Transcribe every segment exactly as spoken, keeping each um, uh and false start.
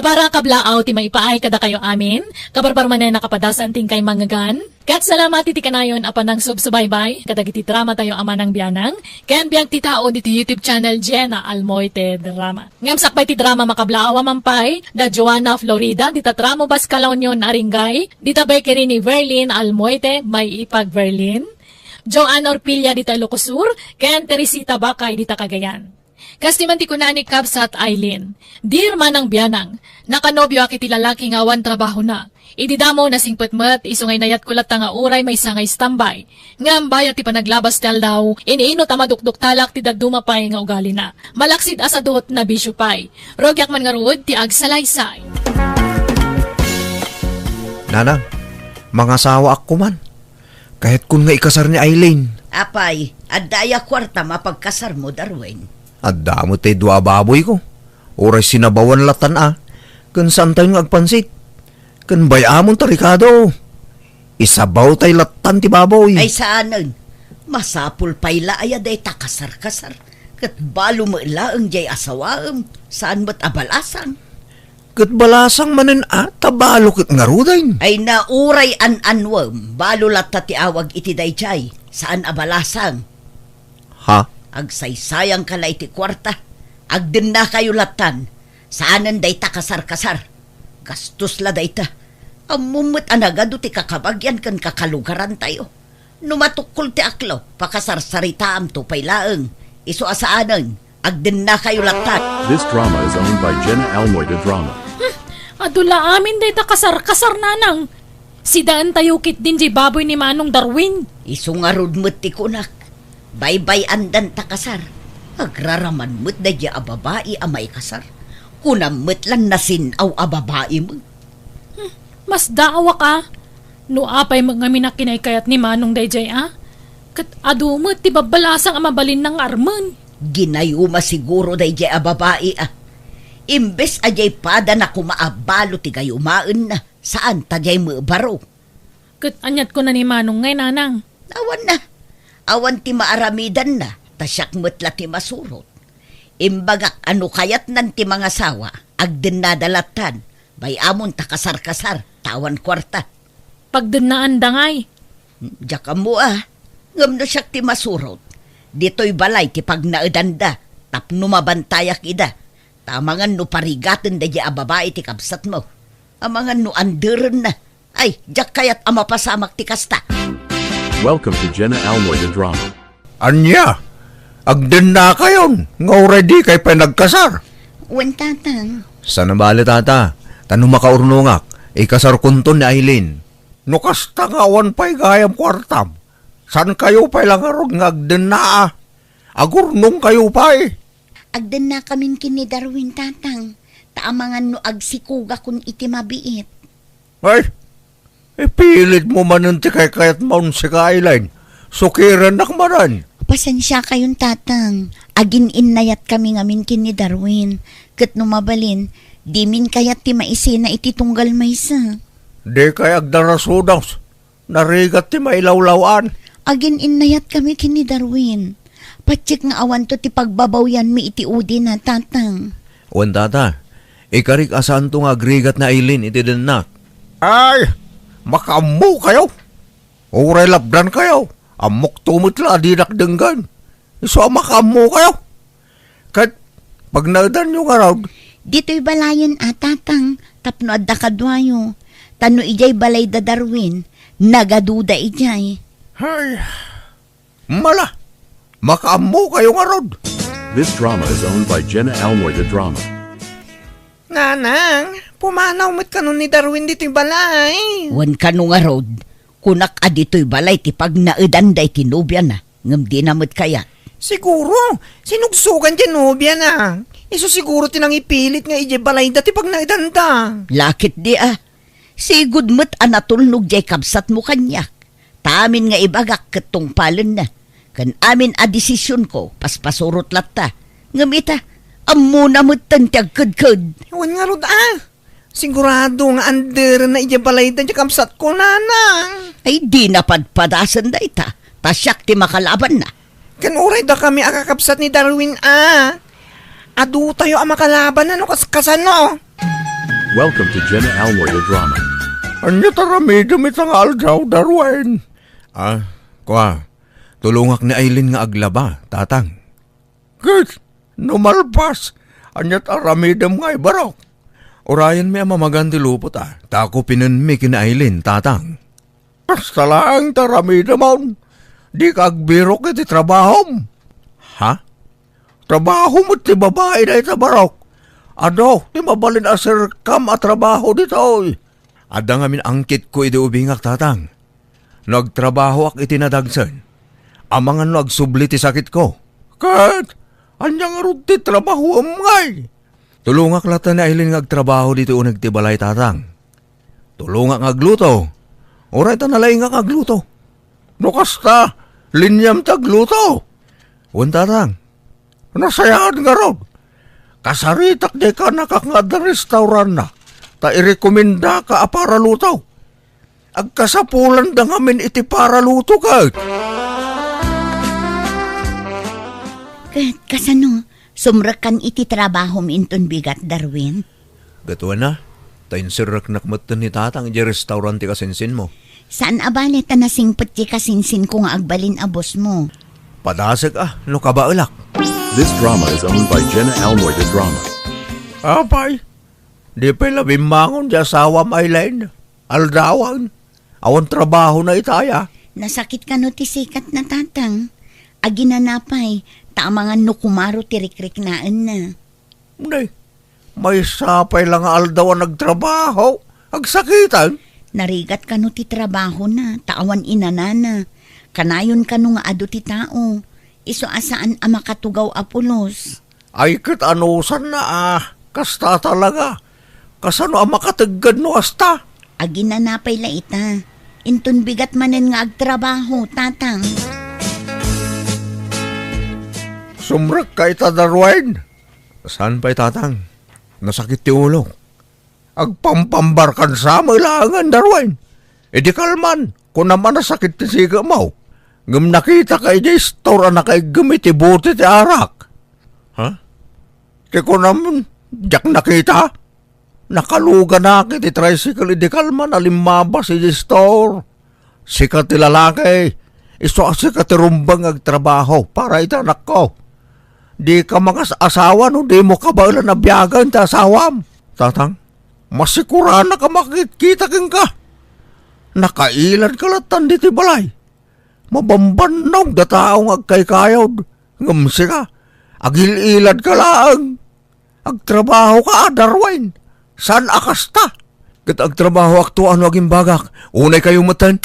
Para kablaaw ti maipaay kadakayo amin, kabarbar manen a kapadasan ti inkay mangngegan. Ket salamat iti kanayon a panangsubsubaybay kadagiti drama tayo a manang bianang, ken biag ti tao diti YouTube channel Jenna Almoite Drama. Ngem sakbay ti drama makablaaw a mampay, da Joanna Florida, dita tramo Bascalaunion a Ringgay, dita bakery ni Verlin Almoite, may ipag Verlin, Joanne Orpilla dita Ilocos Sur, ken Teresita Bakay dita Cagayan. Kas ti man ti kuna ni Kabsat Aileen, "Dear manang bianang, nakanobioak iti lalaki nga awan trabahona. Idi damo nasingpet met, isu nga inayatko latta nga uray maysa nga istambay. Ngem bayat ti panaglabas ti aldaw, iniinut a madukduktalak ti dadduma pay nga ugalina. Malaksid a sadut, nabisio pay. Rugiak man ngarud ti agsalaysay." Nanang, mangasawaak koman. Kayatkon nga ikasar ni Aileen. Apay, adda aya kuarta mapagkasarmo, Darwin? Adda met tay dua a baboyko. Uray sinabawan latan a, ken saantayon nga agpansit. Ken bay-amon ta rikado. Isabaw tay latan ti baboy. Ay, saanen. Masapul pay la aya dayta kasar-kasar. Ket balo met laeng jay asawaem. Saan met a balasang. Ket balasang manen a, ta balo ket ngaruden. Ay na, uray an-anuem, balo latta ti awag iti dayjay, saan a balasang. Ha? Agsaysayangka la iti kuarta. Agdennakayo lattan. Saanen dayta kasar-kasar. Gastos la dayta. Ammom met a nagadu ti kakabagian ken kakalugarantayo. No matukkol ti aklo, pakasarsaritaamto pay laeng. Isu a saanen, agdennakayo latta. This drama is owned by Jenna Almoy de Drama. Hmm, adu la amin dayta kasar-kasar, nanang. Sidaentayo ketdin jay baboy ni Manong Darwin. Isu ngarud met ti kunak. Baybay-andan ta kasar. Agraraman met dayjay a babai a maikasar. Kunam met lan nasin-aw a babai met. Hmm, masdaawak a. No apay met ngamin a kinaykayat ni Manong dayjay a, ket adu met ti babbalasang a mabalinna nga armen. Ginayuma siguro dayjay a babai a. Imbes a jay padana koma a balo ti gayumaenna, saan ta jay mebaro. Ket aniat kuna ni Manong ngay, nanang? Awan na. Awan ti maaramidanna, ta siak met la ti masurot. Imbagak a no kayatnan ti mangasawa, agdennada lattan. Bay-amon ta kasar-kasar, ta awan kuarta. Pagdennaanda ngay? Diak ammo a. Ngem no siak ti masurot, ditoy balay ti pagnaedanda tapno mabantayak ida. Ta amangan no parigaten dayjay a babai ti kabsatmo. Amangan no anderenna. Ay, diak kayat a mapasamak ti kasta. Welcome to Jenna Almoy the Drama. Ania? Agdennakayon nga uray dikay pay nagkasar? Wen, tatang. Saan a bale, tata. Ta no makaurnongak, ikasarkonton ni Aileen. No kasta nga awan pay gayam kuartam, saankayo pay la ngarud nga agdenna a? Agurnongkayo pay. Agdennakamin ken ni Darwin, tatang, ta amangan no agsikugakon iti mabiit. Ay, ipilitmo manen ti kaykayatmon, sika, Aileen. Sukirennak manen. Pasensiakayon, tatang. Agin-innayatkami ngamin ken ni Darwin. Ket no mabalin, dimin kayat ti maisina iti tunggal maysa. Dikay agdarasudos. Narigat ti mailawlaw-an. Agin-innayatkami ken ni Darwin. Patiek nga awanto ti pagbabawyanmi iti udina, tatang. Wen, tata, ikarik a saanto nga agrigat ni Aileen iti dennak. Ay, makaammokayo. Uray lapdankayo, ammokto met la a dinak denggen. Isu a makaammokayo. Ket pagnaedanyo ngarud? Ditoy balayen a, tatang, tapno adda kaduayo. Ta no idiay balay da Darwin, nagaduda idiay. Ay, mala, makaammokayo ngarud. This drama is owned by Jenna Almoy the Drama. Nanang, pumanaw met kano ni Darwin ditoy balay. Wen kano ngarud, kunak a ditoy balay ti pagnaedanda iti nobiana. Ngem dina met kayat. Siguro, sinugsogan ti nobiana. Isu siguro ti nangipilit nga idiay balayda ti pagnaedanda. Lakit di a. Sigud met a natulnog diay kabsatmo kaniak. Ta amin nga ibagak ket tungpalenna. Ken amin a desisionko, paspasurot latta. Ngem ita, ammona metten ti agkedked. Wen ngarud a. Sigurado nga anderenna idiay balayda ti kabsatko, nanang. Ay, dina padpadasen dayta, ta siak ti makalabanna. Ken uray dakami a kakabsat ni Darwin a. Adutayo a makalabanna no kas-, kasano. Welcome to Jenna Almoy the Drama. Ania ti aramidem ita nga aldaw, Darwin? Ah, kua, tulongak ni Aileen nga aglaba, Tatang. Ket, no malpas, ania ti aramidem nga ibarok? Urayenmi a mamagan ti lupot, a, ta kupinenmi ken ni Aileen, Tatang. Kasta laeng ti aramidemon. Dika agbirok iti trabahom. Ha? Trabaho met ti babai dayta barok. Adu ti mabalin a serkam a trabaho ditoy. Adda ngamin angkitko idi ubingak, Tatang. No agtrabahoak iti nadagsen, amangan no agsubli ti sakitko. Ket, ania ngarud ti trabahoem ngay? Tulongak latta ni Aileen nga agtrabaho ditoy uneg ti balay, Tatang. Tulongak nga agluto. Uray ta nalaingak nga agluto. No kasta, liniam ti agluto. Wen, Tatang. Nasayaat ngarud. Kasaritak diay kaanakak nga adda restauranna, ta irekomendaka a paraluto. Agkasapulanda ngamin iti paraluto ket. Ket kasano, sumrekkan iti trabahom inton bigat, Darwin? Ket wen a, ta inserreknak metten ni Tatang idiay restaurant ti kasinsinmo. Saan a bale ta nasingpet ti kasinsinko nga agbalin a bossmo. Padasek a, no kabaelak. This drama is owned by Jenna Almoy the Drama. Apay, di pay la bimmangon ti asawam, Aileen. Aldawan. Awan trabahona itay a. Nasakit kano ti sikatna, Tatang? Aginana pay, ta amangan no kumaro ti rikriknaenna. Nay, maysa pay la nga aldaw a nagtrabaho, agsakiten? Narigat kano ti trabahona, ta awan inanana. Kanayon kano nga adu ti tao, isu a saan a makatugaw a pulos. Ay, ket anusanna a, kasta talaga. Kasano a makategged no kasta? Aginana pay la ita. Inton bigat manen nga agtrabaho, Tatang. Sumrekka ita, Darwin? Saan pay, Tatang? Nasakit ti ulok. Agpampambarkan sa met laengen, Darwin. Idi kalman, kunam a nasakit ti sikatmo. Ngem nakitaka idiay store a nakaiggem iti bote ti arak. Ha? Ti kunam, diak nakita? Nakaluganak iti tricycle idi kalman a limmabas idiay store. Sika ti lalaki, isu a sika ti rumbeng nga agtrabaho para iti anakko. Dika mangas-asawa no dimo kabaelan a biagen ti asawam. Tatang, masikuranak a makitkita kenka. Nakailadka lattan ditoy balay. Mabambannog da tao nga agkaykayod, ngem sika, agil-iladka laeng. Agtrabahoka, Darwin. Saan a kasta? Ket agtrabahoakto no agimbagak. Unay kayo metten.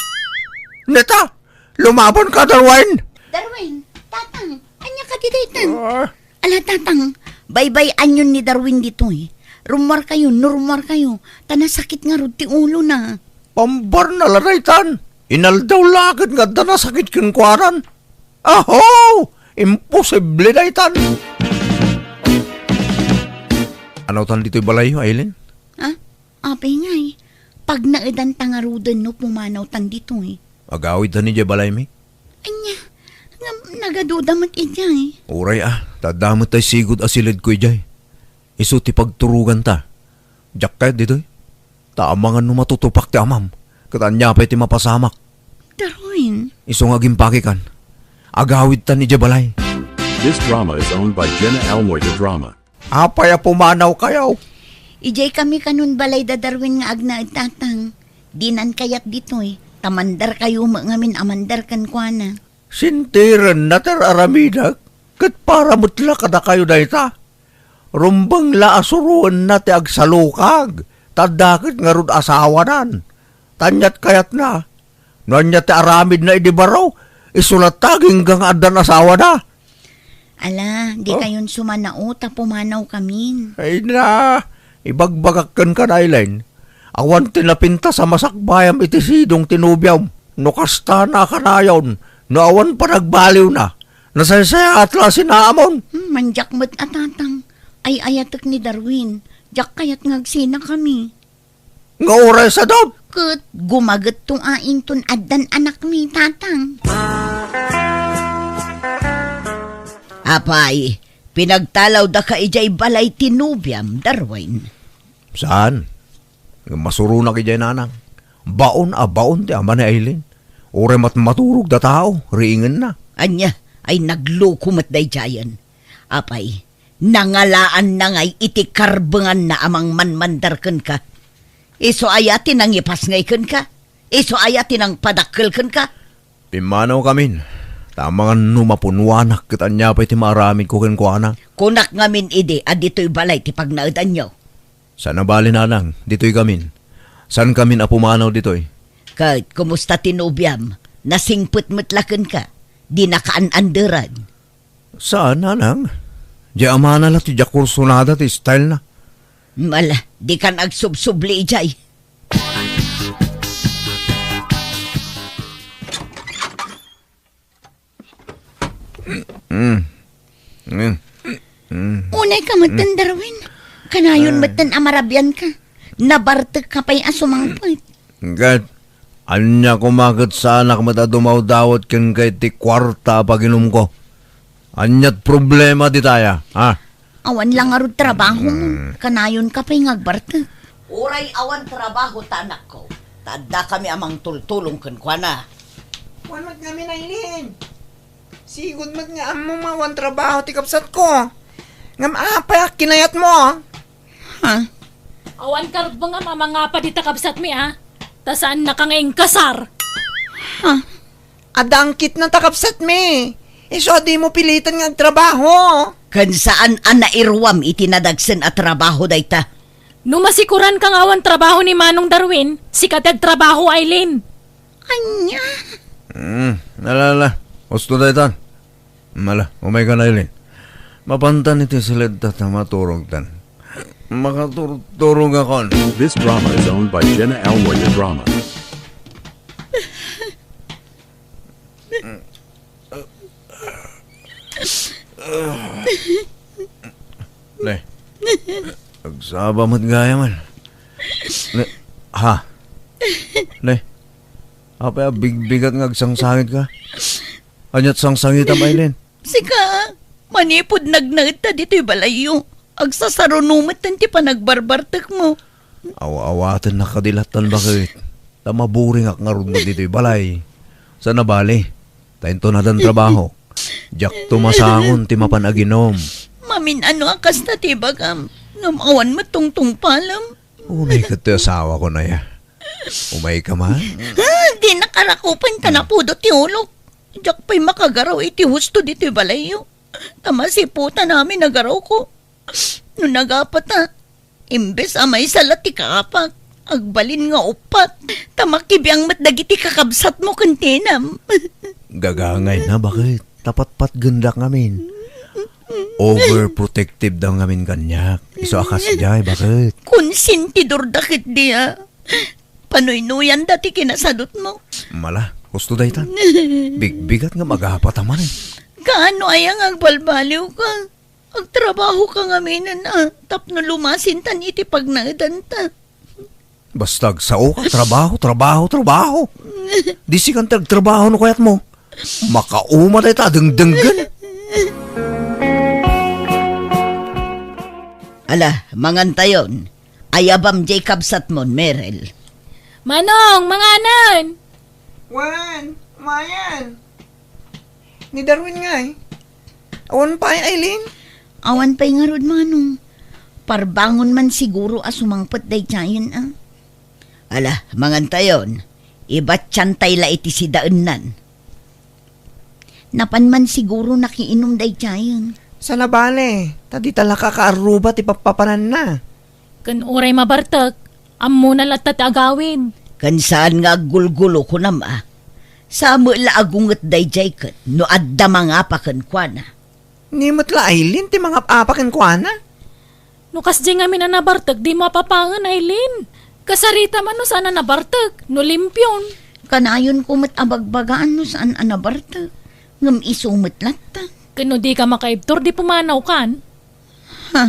Neta, lumabanka, Darwin! Darwin, Tatang, ania kadi daytan? Ah. Ala, Tatang, baybay-anyon ni Darwin ditoy. Rummuarkayo, no rummuarkayo, ta nasakit ngarud ti ulona. Pambarna la daytan. Inaldaw la ket nga adda nasakit kenkuanan. Aho! Imposible daytan! Anawtan ditoy balayyo, Aileen? Ha? Apay ngay, pagnaedanta ngaruden no pumanawtan ditoy. Agawidtan idiay balaymi? Ania, ngem nagaduda met idiay. Uray a, ta adda met tay sigud a siledko idiay. Isu ti pagturoganta. Diak kayat ditoy. Ta amangan no matutupak ti amam, ket ania pay ti mapasamak? Darwin. Isu nga agimpakikan. Agawidtan idiay balay. This drama is owned by Jenna Almoy the Drama. Apay a pumanawkayo? Idiay kami kanon balay da Darwin nga agnaed, Tatang. Dinan kayat ditoy, ta mandarkayo met ngamin a mandar kenkuana. Sintirenna ti ar-aramidek, ket para met la kadakayo dayta. Rumbeng la a suroenna ti agsalukag, ta adda ket ngarud asawanan. Ta aniat kayatna? No ania ti aramidna idi baro, isu latta agingga nga addan asawana. Ala, di Oh. kayon sumanao ta pumanawkamin. Ay na, ibagbagak kenka, Aileen. Awan ti napintas a masakbayam iti sidong ti nobiam. No kasta, kanayon, no awan panagbaliwna, nasaysayaat la a sinaamon. Hmm, mandiak met a, Tatang. Ay-ayatek ni Darwin. Diak kayat nga agsinakami. Nga uray sadut? Ket gumagetto a inton addan anakmi, Tatang. Apay, pinagtalawdaka idiay balay ti nobiam, Darwin? Saan? Ngem masuronak idiay, nanang. Baon a baon ti ama ni Aileen. Uray met maturog da tao, riingenna. Ania, ay nagluko met daydiayen. Apay, nangalaanna ngay iti karbenganna a mangmanmandar kenka. Isu aya ti nangipas ngay kenka? Isu aya ti nangpadakkel kenka? Pimmanawkamin, ta amangan no mapunuanak ket ania pay ti maaramidko kenkuana. Kunak ngamin idi a ditoy balay ti pagnaedanyo. Saan a bali, nanang, ditoykamin. Saankamin a pumanaw ditoy. Ket kumusta ti nobiam? Nasingpet met la kenka? Dinaka an-anderan? Saan, nanang. Diay amana la ti diak kursunada ti style na. Ala, dikan agsubsubli idiay. Mm. Mm. Mm. Unayka metten, Darwin. Kanayon metten a marabianka. Nabartekka pay a sumangpet. Ket ania koma ket saanak met a dumawdawat kenka iti kuarta a paginumko? Aniat problema ditaya, ha? Awan la ngarud trabaho. Mm. Kanayonka pay nga agbartek. Uray awan trabaho ta anakko, ta addakami a mangtultulong kenkuana. Wan met ngamin, Aileen. Sigud met nga ammom a awan trabaho ti kabsatko. Ngem apay a kinayatmo? Ha? Awan karbengam a mangapa dita kabsatmi, a? Ta saannaka nga inkasar. Ha? Adda angkitna ta kabsatmi. Isu a dimo piliten nga agtrabaho. Ken saan a nairuam iti nadagsen a trabaho dayta. No masikuranka nga awan trabaho ni Manong Darwin, sika ti agtrabaho, Aileen. Ania? Hmm, ala, ala. Husto daytan. Ala, umaykan, Aileen. Mapantan iti siledta ta maturogtan. Makaturturogakon. This drama is owned by Jenna Almoyer Drama. Ne. Agsaba met gayam. Ne. Ha? Ne. Apay a bigbigat nga agsangsangit ka? Aniat sangsangitam, Aileen? Sika, manipud nagnaedta ditoy balayyo, agsasaruno metten ti panagbarbartekmo. Aw-awatennak kadi lattan, baket. Ta maburingak ngarud met ditoy balay. Saan a bali, ta inton addan trabaho, diakto masangon ti mapan aginom. Mamin-ano a kasta ti ibagam, ngem awan met tungtungpalem. Unay ket ti asawakon aya. Umayka man? Ah, dinnak arakupen ta napudot ti ulok. Diak pay makagaraw iti husto ditoy balayyo. Ta masiputan amin a garawko. No nagapata, imbes a maysa la ti kaapak, agbalin nga uppat. Ta makibiang met dagiti kakabsatmo ken tinam. Gagangayna, baket? Ta patpatgendak ngamin. Overprotective da ngamin kaniak. Isu a kasdiay, baket? Konsentidorda ketdi a. Panuynoyanda ti kinasadutmo. Mala, husto dayta. Bigbigat nga magapata man, eh. Kaano aya nga agbalbaliwka? Agtrabahoka ngaminen a, tapno lumasintan iti pagnaedanta. Basta agsaoka, trabaho, trabaho, trabaho. Di sikan ti agtrabaho no kayatmo. Makauma dayta a dengdenggen. Ala, mangantayon. Ayabam diay kabsatmon, Merel. Manong, manganen! Wen, umayen. Ni Darwin ngay. Awan pay, Aileen? Awan pay ngarud, Manong. Parbangon man siguro a sumangpet daydiayen, a. Ala, mangantayon. Ibatiantay la iti sidaennan. Napan man siguro nakiinum daydiayen. Saan a bale, ta dita la kakaarruba ti pappapananna. Ken uray mabartek, ammona latta ti agawid. Ken saan nga aggulgulo, kunam a. Sa met la agunget daydiay ket no adda mangapa kenkuana. Ni met la Aileen ti mangap-apa kenkuana? No kasdiay ngamin a nabartek, dimo apapangen, Aileen. Kasarita man no saan a nabartek, no limpion. Kanayonko met a bagbagaan no saan a nabartek. Ngem isu met latta. Ken no dika makaibtur, di pumanawkan. Ha?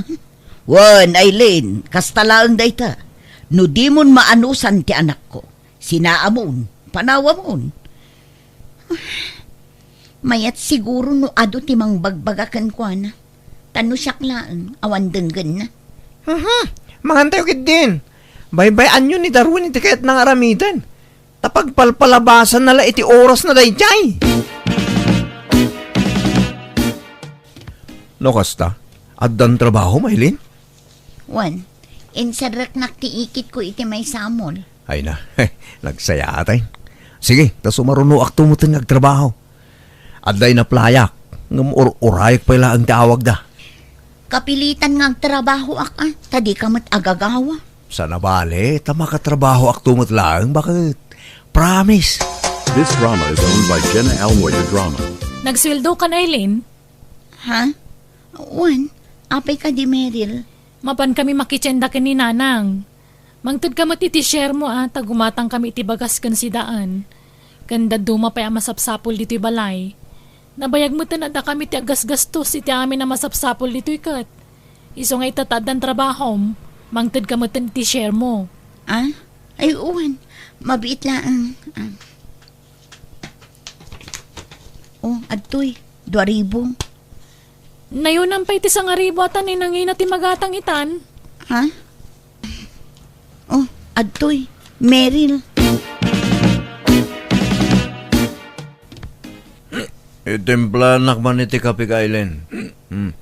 Wen, Aileen, kasta laeng dayta. No dimon maanusan ti anakko, sinaamon, panawamon. Mayat siguro no adu ti mangbagbaga kenkuana. Ta no siak laeng, awan denggenna. Mhm. Mangantayo ketdin. Baybay-anyo ni Darwin iti kayatna nga aramiden. Ta pagpalpalabasna la iti orasna daydiay. No kasta, addan trabahom, Aileen? Wen, inserreknak ti ikitko iti maysa a mall. Ay na, nagsayaat. Sige, ta sumarunoakto metten nga agtrabaho. Adda inaplayak, ngem ur-urayak pay laeng ti awagda. Kapilitan nga agtrabahoak, a, ta dika met agagawa. Sana bale, ta makatrabahoakto met laeng, baket. Promise. This drama is owned by Jenna Almoy de Drama. Nagsueldokan, Aileen? Ha? Wen, apay kadi, Meryl? Mapankami makitienda ken ni Nanang. Mangtedka met iti share mo, a, ta gumatangkami iti bagas ken sidaan. Ken dadduma pay a masapsapul ditoy balay. Nabayag metten a dakami ti aggasgastos iti amin a masapsapul ditoy ket. Isu nga ita ta addan trabahom, mangtedka metten iti share mo. A? Ay, wen. Mabiit laeng. A. O, adtoy. Dua ribu. Nayonam pay ti sangaribu a ta ni nangina ti magatang itan. Ha? O, adtoy. Meryl. Itimplanak man iti kape, Aileen. Hmm.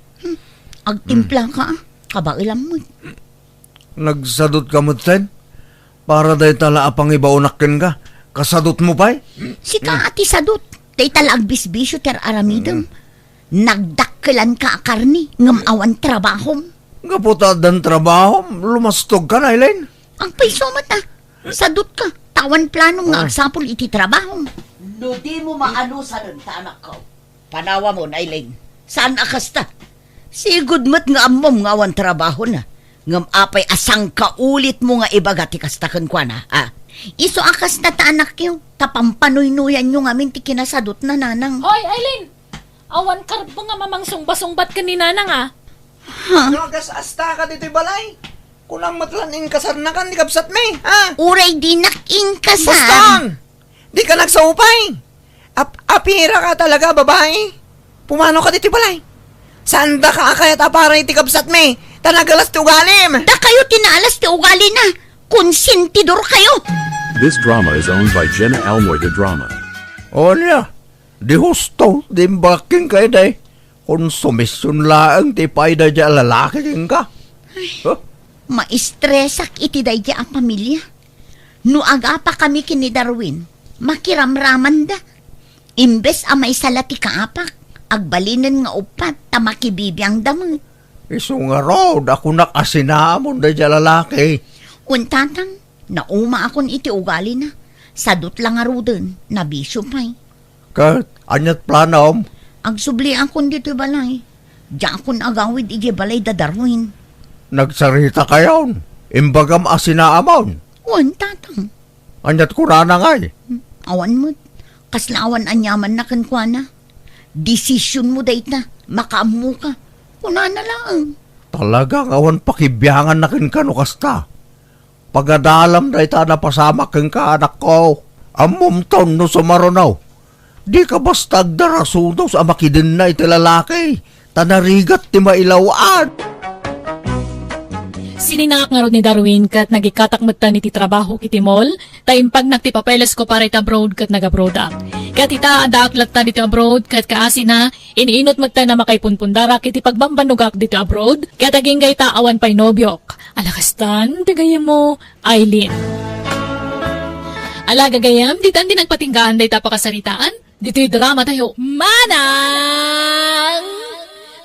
Agtimplaka, a. Kabaelam met. Nagsadutka metten? Para dayta la a pangibaonak kenka, kasadutmo pay? Sika a ti sadut. Dayta la agbisbisio ti ar-aramidem. Mm. Nagdakkelanka a karne, ngem awan trabahom. Gapu ta addan trabahom, lumastogka, Aileen? Agpayso met, a. Sadutka, ta awan planom nga agsapul iti trabahom. No dimo maanusaren ta anakko, panawamon, Aileen. Saan a kasta? Sigud met nga ammom nga awan trabahona. Ngem apay a sangkaulitmo nga ibaga ti kasta kenkuana, a? Isu a kasta ta anakyo, ta pampanuynoyanyo ngamin ti kinasadutna, Nanang. Hoy, Aileen! Awan karbeng a mamangsungba-sungbat ken ni Nanang, a? Ha? No agas-astaka ditoy balay, kunam met la inkasarnakan ti kabsatmi, a? Uray dinak inkasar. Boston! Dika nagsaupay! Ap-, apiraka talaga, babai! Pumanoka ditoy balay! Saandaka a kayat a para iti kabsatmi, ta nagalas ti ugalim! Dakayo ti naalas ti ugalina! Konsentidorkayo! This drama is owned by Jenna Almoy de Drama. O ania, di husto, di imbagak kenka, idi. Konsumision laeng ti ipaay daydiay a lalaki kenka. Ay, huh? Maistresak iti daydiay a pamilia. No agapakami ken ni Darwin, makiramramanda. Imbes a maysa la ti kaapak, agbalinen nga uppat ta makibibiangda met. Isu ngarud a kunak a sinaamon daydiay a lalaki. Wen, Tatang, naumaakon iti ugalina. Sadut la ngaruden, nabisio pay. Ket aniat planom? Agsubliakon ditoy balay. Diakon agawid idiay balay da Darwin. Nagsaritakayon? Imbagam a sinaamon? Wen, Tatang. Aniat kunana ngay? Awan met. Kasla awan aniamanna kenkuana. Desisionmo dayta, makaammoka. Kunana laeng. Talaga nga awan pakibianganna kenka no kasta. Pagadalam dayta a napasamak kenka, anakko. Ammomton no sumaruno. Dika basta agdarasudos a makidenna iti lalaki, ta narigat ti mailaw-an. Sininak ngarud ni Darwin ket nagikkatak metten iti trabaho iti mall, ta impagnak ti papelesko para iti abroad ket nag-abroadak. Ket ita, addaak latta ditoy abroad ket kaasina, iniinut metten a makaipunpundarak iti pagbambannogak ditoy abroad, ket agingga ita awan pay nobiok. Ala kastan ti gayyemmo, Aileen. Ala gagayyem, ditan ti nagpatinggaan dayta a pakasaritaan. Ditoy drama tayo, Manang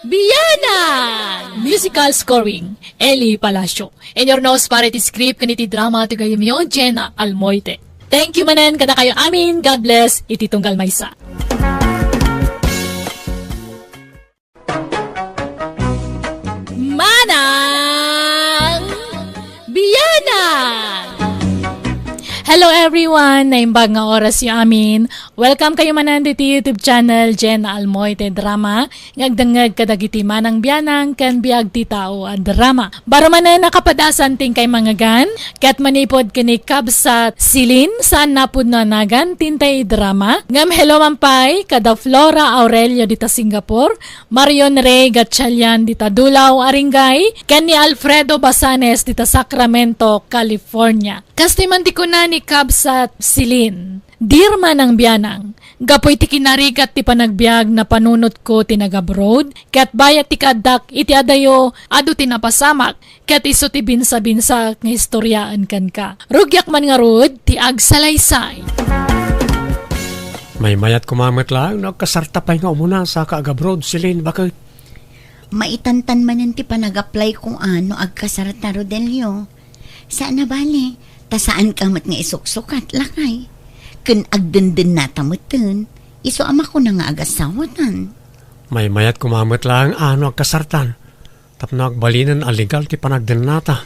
Bianan! Musical scoring, Eli Palacio. Inurnos para iti script ken iti drama ti gayyemyo, Jenna Almoite. Thank you manen kadakayo amin. God bless iti tunggal maysa. Manang Bianan! Hello, everyone! Iwan, naimbag nga oras yo amin. Welcome kayo manen diti YouTube channel, Jen Almoy ti Drama, nga agdengngeg kadagiti manang bianang ken biag ti tao a drama. Baro manen a kapadasan ti inkay mangngegan, ket manipud ken ni Kabsat Celine, saan napudno a nagan ti intay drama. Ngem hello man pay, kada Flora Aurelio dita Singapore, Marion Rey Gatchalian dita Dulao, Aringay, ken ni Alfredo Basanes dita Sacramento, California. Kastoy man ti kuna ni Kabsat Celine, "Dear manang bianang, gapu iti kinarigat ti panagbiag, napanunotko ti nag-abroad, ket bayat ti kaaddak iti adayo, adu ti napasamak, ket isu ti binsabinsaak nga istoriaen kenka. Rugiak man ngarud ti agsalaysay." Maymayat koma met laeng no agkasarta pay nga umuna sa ka ag-abroad, Celine, baket? Maitantan manen ti panag-apply ko a no agkasarta, Rodelio. Saan a bale, ta saanka met nga isuksukat, lakay. Ken agdendennata metten, isu a makuna nga agasawatan. Maymayat koma met laeng a no agkasartan, tapno agbalinen a legal ti panagdennata.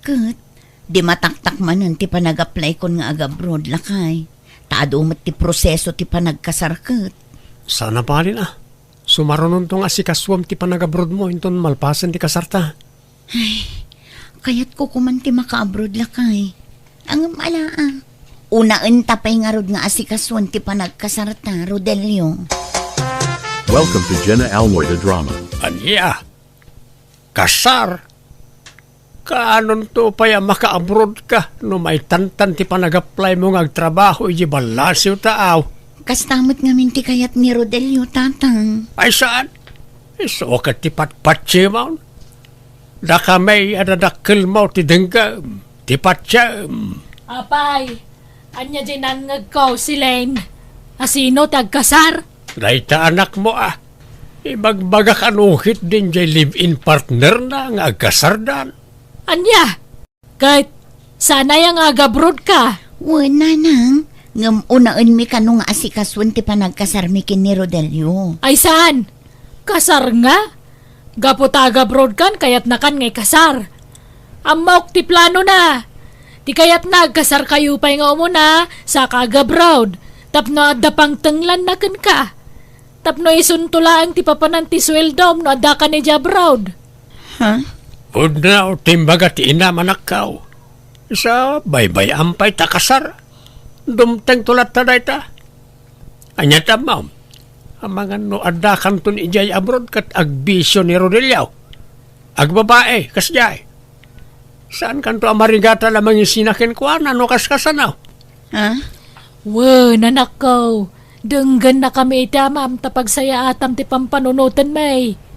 Ket, di mataktak manen ti panag-apply kon nga ag-abroad, lakay. Ta adu met ti proseso ti panagkasar ket. Saan a bale a. Sumarunonto nga asikasuem ti panag-abroad mo inton malpasen ti kasarta. Ay, kayatko koman ti maka-abroad, lakay. Ngem ala a. Unaenta pay ngarud nga asikasuen ti panagkasarta, Rodelio. Welcome to Jenna Almoy the Drama. Ania? Kasar? Kaanonto pay a maka-abroad ka no maitantan ti panag-apply mo nga agtrabaho iti ballasiw ta aw? Kasta met ngamin ti kayat ni Rodelio, Tatang. Ay saan? Isu ket ti patpatsimon. Dakami a dadakkelmo ti denggem, ti patiem. Apay, ania diay nangngegko, Celine? Asino ti agkasar? Dayta anakmo a. Ibagbagak a no ketdin diay live-in partnerna nga agkasardan. Ania? Ket, saan aya nga agabroad ka? Wen, nanang, ngem unaenmi kano nga asikasuen ti panagkasarmi ken ni Rodelio. Ay saan? Kasar nga? Gapu ta agabroad kan, kayatna kan nga ikasar. Ammok ti planona. Ti kayatna, agkasar kayo pay nga umuna, saka agabroad. Tapno adda pangtenglanna kenka. Tapno isunto laeng ti papanan ti sueldom no adda kan idiay abroad. Ha? Pudno ti imbaga ti inam, anakko. Sa baybay-am pay ta kasar. Dumtengto latta dayta. Ania ti ammom? Amangan no adda kanton idiay abroad ket agbisio ni Rodelio. Agbabai, kasdiay. Saan kanto a marigatan a mangisina kenkuana no kaskasano? Ha? Wen, anakko, denggennakami iti amam ta pagsayaatam ti pampanunotenmi.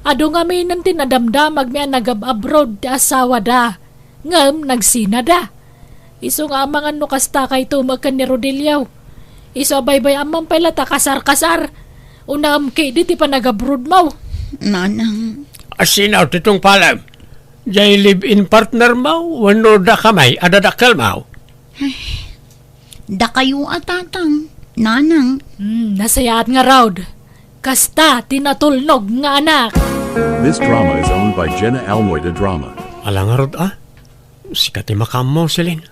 Adu ngaminen ti nadamdamagmi a nagab-abroad ti asawada, ngem nagsinada. Isu nga amangan no kasta kayto met ken ni Rodelio. Isu a baybay-am man pay la ta kasar-kasar. Unaem ketdi ti panagabroadmo. Nanang. Asino ti tungpalem? Diay live-in partnermo wenno dakami a dadakkelmo? Dakayo a, Tatang, Nanang. Hmm, nasayaat ngarud. Kasta ti natulnog nga anak. This drama is owned by Jenna Almoy de Drama. Ala ngarud a? Sika ti makaammo, Celine.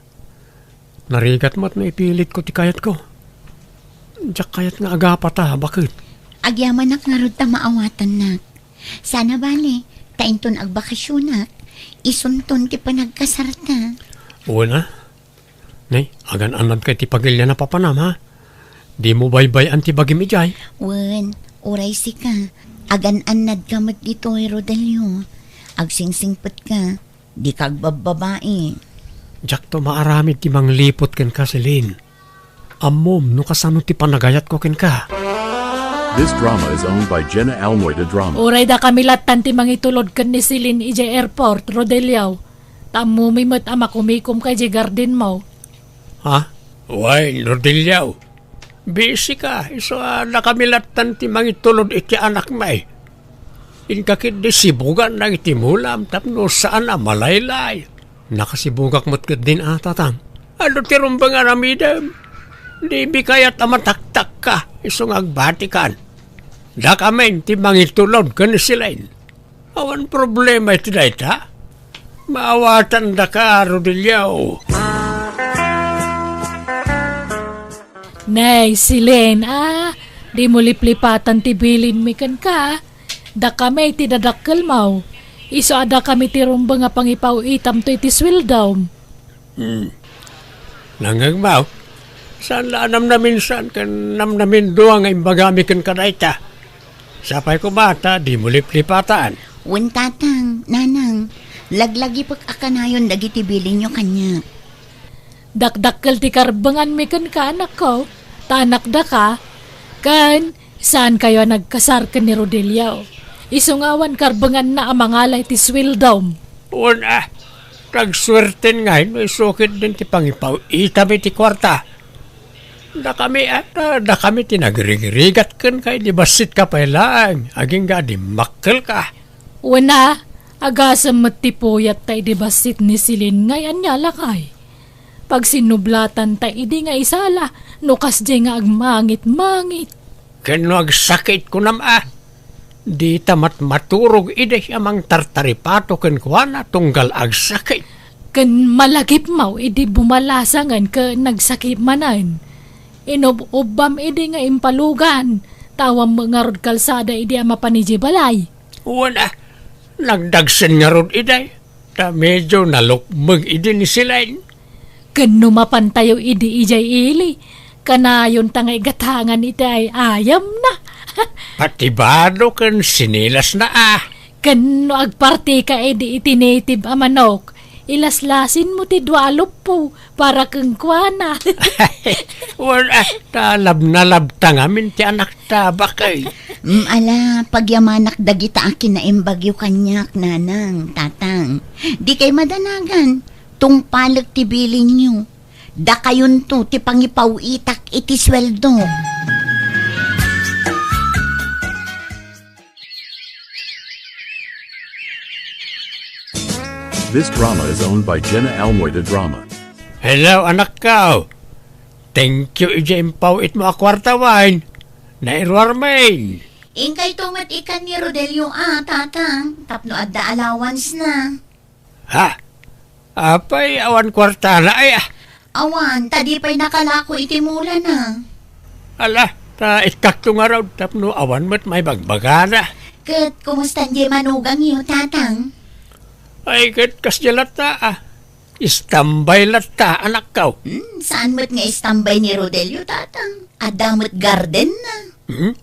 Narigat met no ipilitko ti kayatko. Diak kayat nga agapata, baket? Agyamanak ngarud ta maawatannak. Saan a bale, ta inton agbakasionak, isunton ti panagkasarta. Wen a. Nay, agan-annadka iti pagilian a papanam, ha? Dimo baybay-an ti bagim idiay. Wen, uray sika, agan-annadka met ditoy, Rodelio. Agsingsingpetka, dika agbabbabai. Diakto maaramid ti mangliput kenka, Celine. Ammom no kasano ti panagayatko kenka. This drama is owned by Jenna Almoy de Drama. Uray dakami lattan ti mangitulod ken ni Celine idiay airport, Rodelio. Ta ammomi met a makumikomka idiay gardenmo. Ha? Wen, Rodelio. Busy ka, isu a dakami lattan ti mangitulod iti anakmi. Inka ketdi sibugan dagiti mulam tapno saan a malaylay. Nakasibugak met ketdin a, Tatang. Adu ti rumbeng a aramidem. Dibi kayat a mataktakka, isu nga agbatikan. Dakamin ti mangitulod ken ni Celine. Awan problema iti dayta. Maawatandaka, Rodelio. Nay, Celine, a, dimo liplipatan ti bilinmi kenka. Dakami ti dadakkelmo. Isu a dakami ti rumbeng a pangipaw-itam toy ti sueldom. Hmm. Nangngegmo, saan la a namnaminsan ken namnamindua nga imbagami kenka dayta. Sapay koma ta dimo liplipatan. Wen, Tatang, Nanang, laglagipek a kanayon dagiti bilinyo kaniak. Dakdakkel ti karbenganmi kenka, anakko, ta anakdaka, ken saankayo a nagkasar ken ni Rodelio. Isu nga awan karbenganna a mangala iti sueldom. Wen a, nagsuerten ngay no isu ketdin ti pangipaw-itam iti kuarta. Dakami a, ta dakami ti nagrigrigat kenka idi bassitka pay laeng, agingga a dimmakkelka. Wen a, agasem met ti puyatta idi bassit ni Celine ngay ania lakay. Pagsinnublatan ta idi nga isala, no kasdiay nga agmangit-mangit. Ken no agsakit, kunam a, dita met maturog idi a mangtartaripato kenkuana tunggal agsakit. Ken malagipmo idi bumalasangen ken nagsakit manen. Inub-ubbam idi nga impalugan, ta awan met ngarud kalsada idi a mapan idiay balay. Wen a, nagdagsen ngarud idi, ta medio nalukmeng idi ni Celine. Ken no mapantayo idi idiay ili, kanayonta nga igatangan iti ay-ayamna. Pati bado ken sinilasna a. Ken no agpartika idi iti native a manok, ilaslasinmo ti dua a luppo para kenkuana. Wen a, ta labnalabta ngamin ti anakta, bakay. Mm, ala, pagyamanak dagita a kinaimbagyo kaniak, Nanang, Tatang. Dikay madanagan, tungpalek ti bilinyo. Dakayonto ti pangipaw-itak iti sueldo. This drama is owned by Jenna Almoy, the drama. Hello, anakko. Thank you iti impaw-itmo a kuarta, wen. Nairuarmin. Inkayto met ikan ni Rodelio a, Tatang, tapno adda allowance na. Ha? Apay, awan kuartana ay, a? Awan, ta di pay nakalako iti mulana. Ala, ta ikkakto ngarud tapno awan met maibagbagana. Ket kumusta diay manugangyo, Tatang? Ay, ket kasdiay latta, a. Istambay latta, anakko. Hmm, saan met nga istambay ni Rodelio, Tatang? Adda met gardenna. Hmm?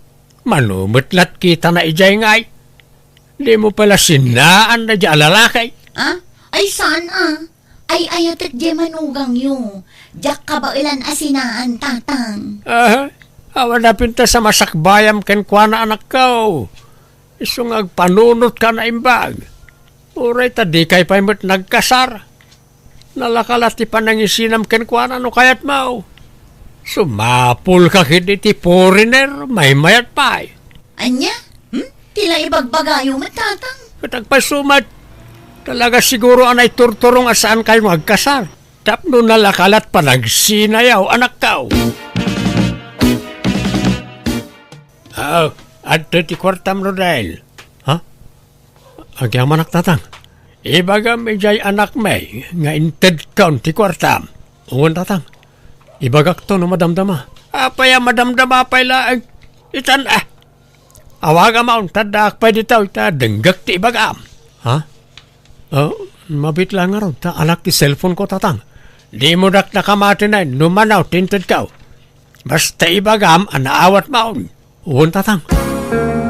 Mano met lat kitana idiay ngay? Dimo pay la sinaan daydiay a lalaki? Ah? Ay, saan a? Ay-ayatek diay manugangyo. Diak kabaelan a sinaan, Tatang. Aha. Awan a pintas a masakbayam kenkuana, anakko. Isu nga agpanunotka a naimbag. Uray ta dikay pay met nagkasar. Nalaka la ti panangisinam kenkuana no kayatmo. Sumapulka ketdi iti foreigner, maymayat pay. Ania? Hmm? Ti la ibagbagayo met, Tatang? Ket agpayso met. Talaga siguro a naiturturong a saankayo nga agkasar. Tapno nalaka lat panagsinayo, anakko. Ah, adtoy ti kuartam, Rodel. Ha? Agyamanak, Tatang. Ibagam idiay anakmi nga intedkon ti kuartam. Wen, Tatang. Ibagakto no madamdama. Apay a madamdama pay laeng? Itan a. Awagam a untat daak pay ditoy ta denggek ti ibagam. Ha? Oh, mabiit la ngarud ta alak ti cellphone ko, Tatang. Dimo dakdakamatinen no mano ti intedko. Basta ibagam a naawatmon. Wen, Tatang.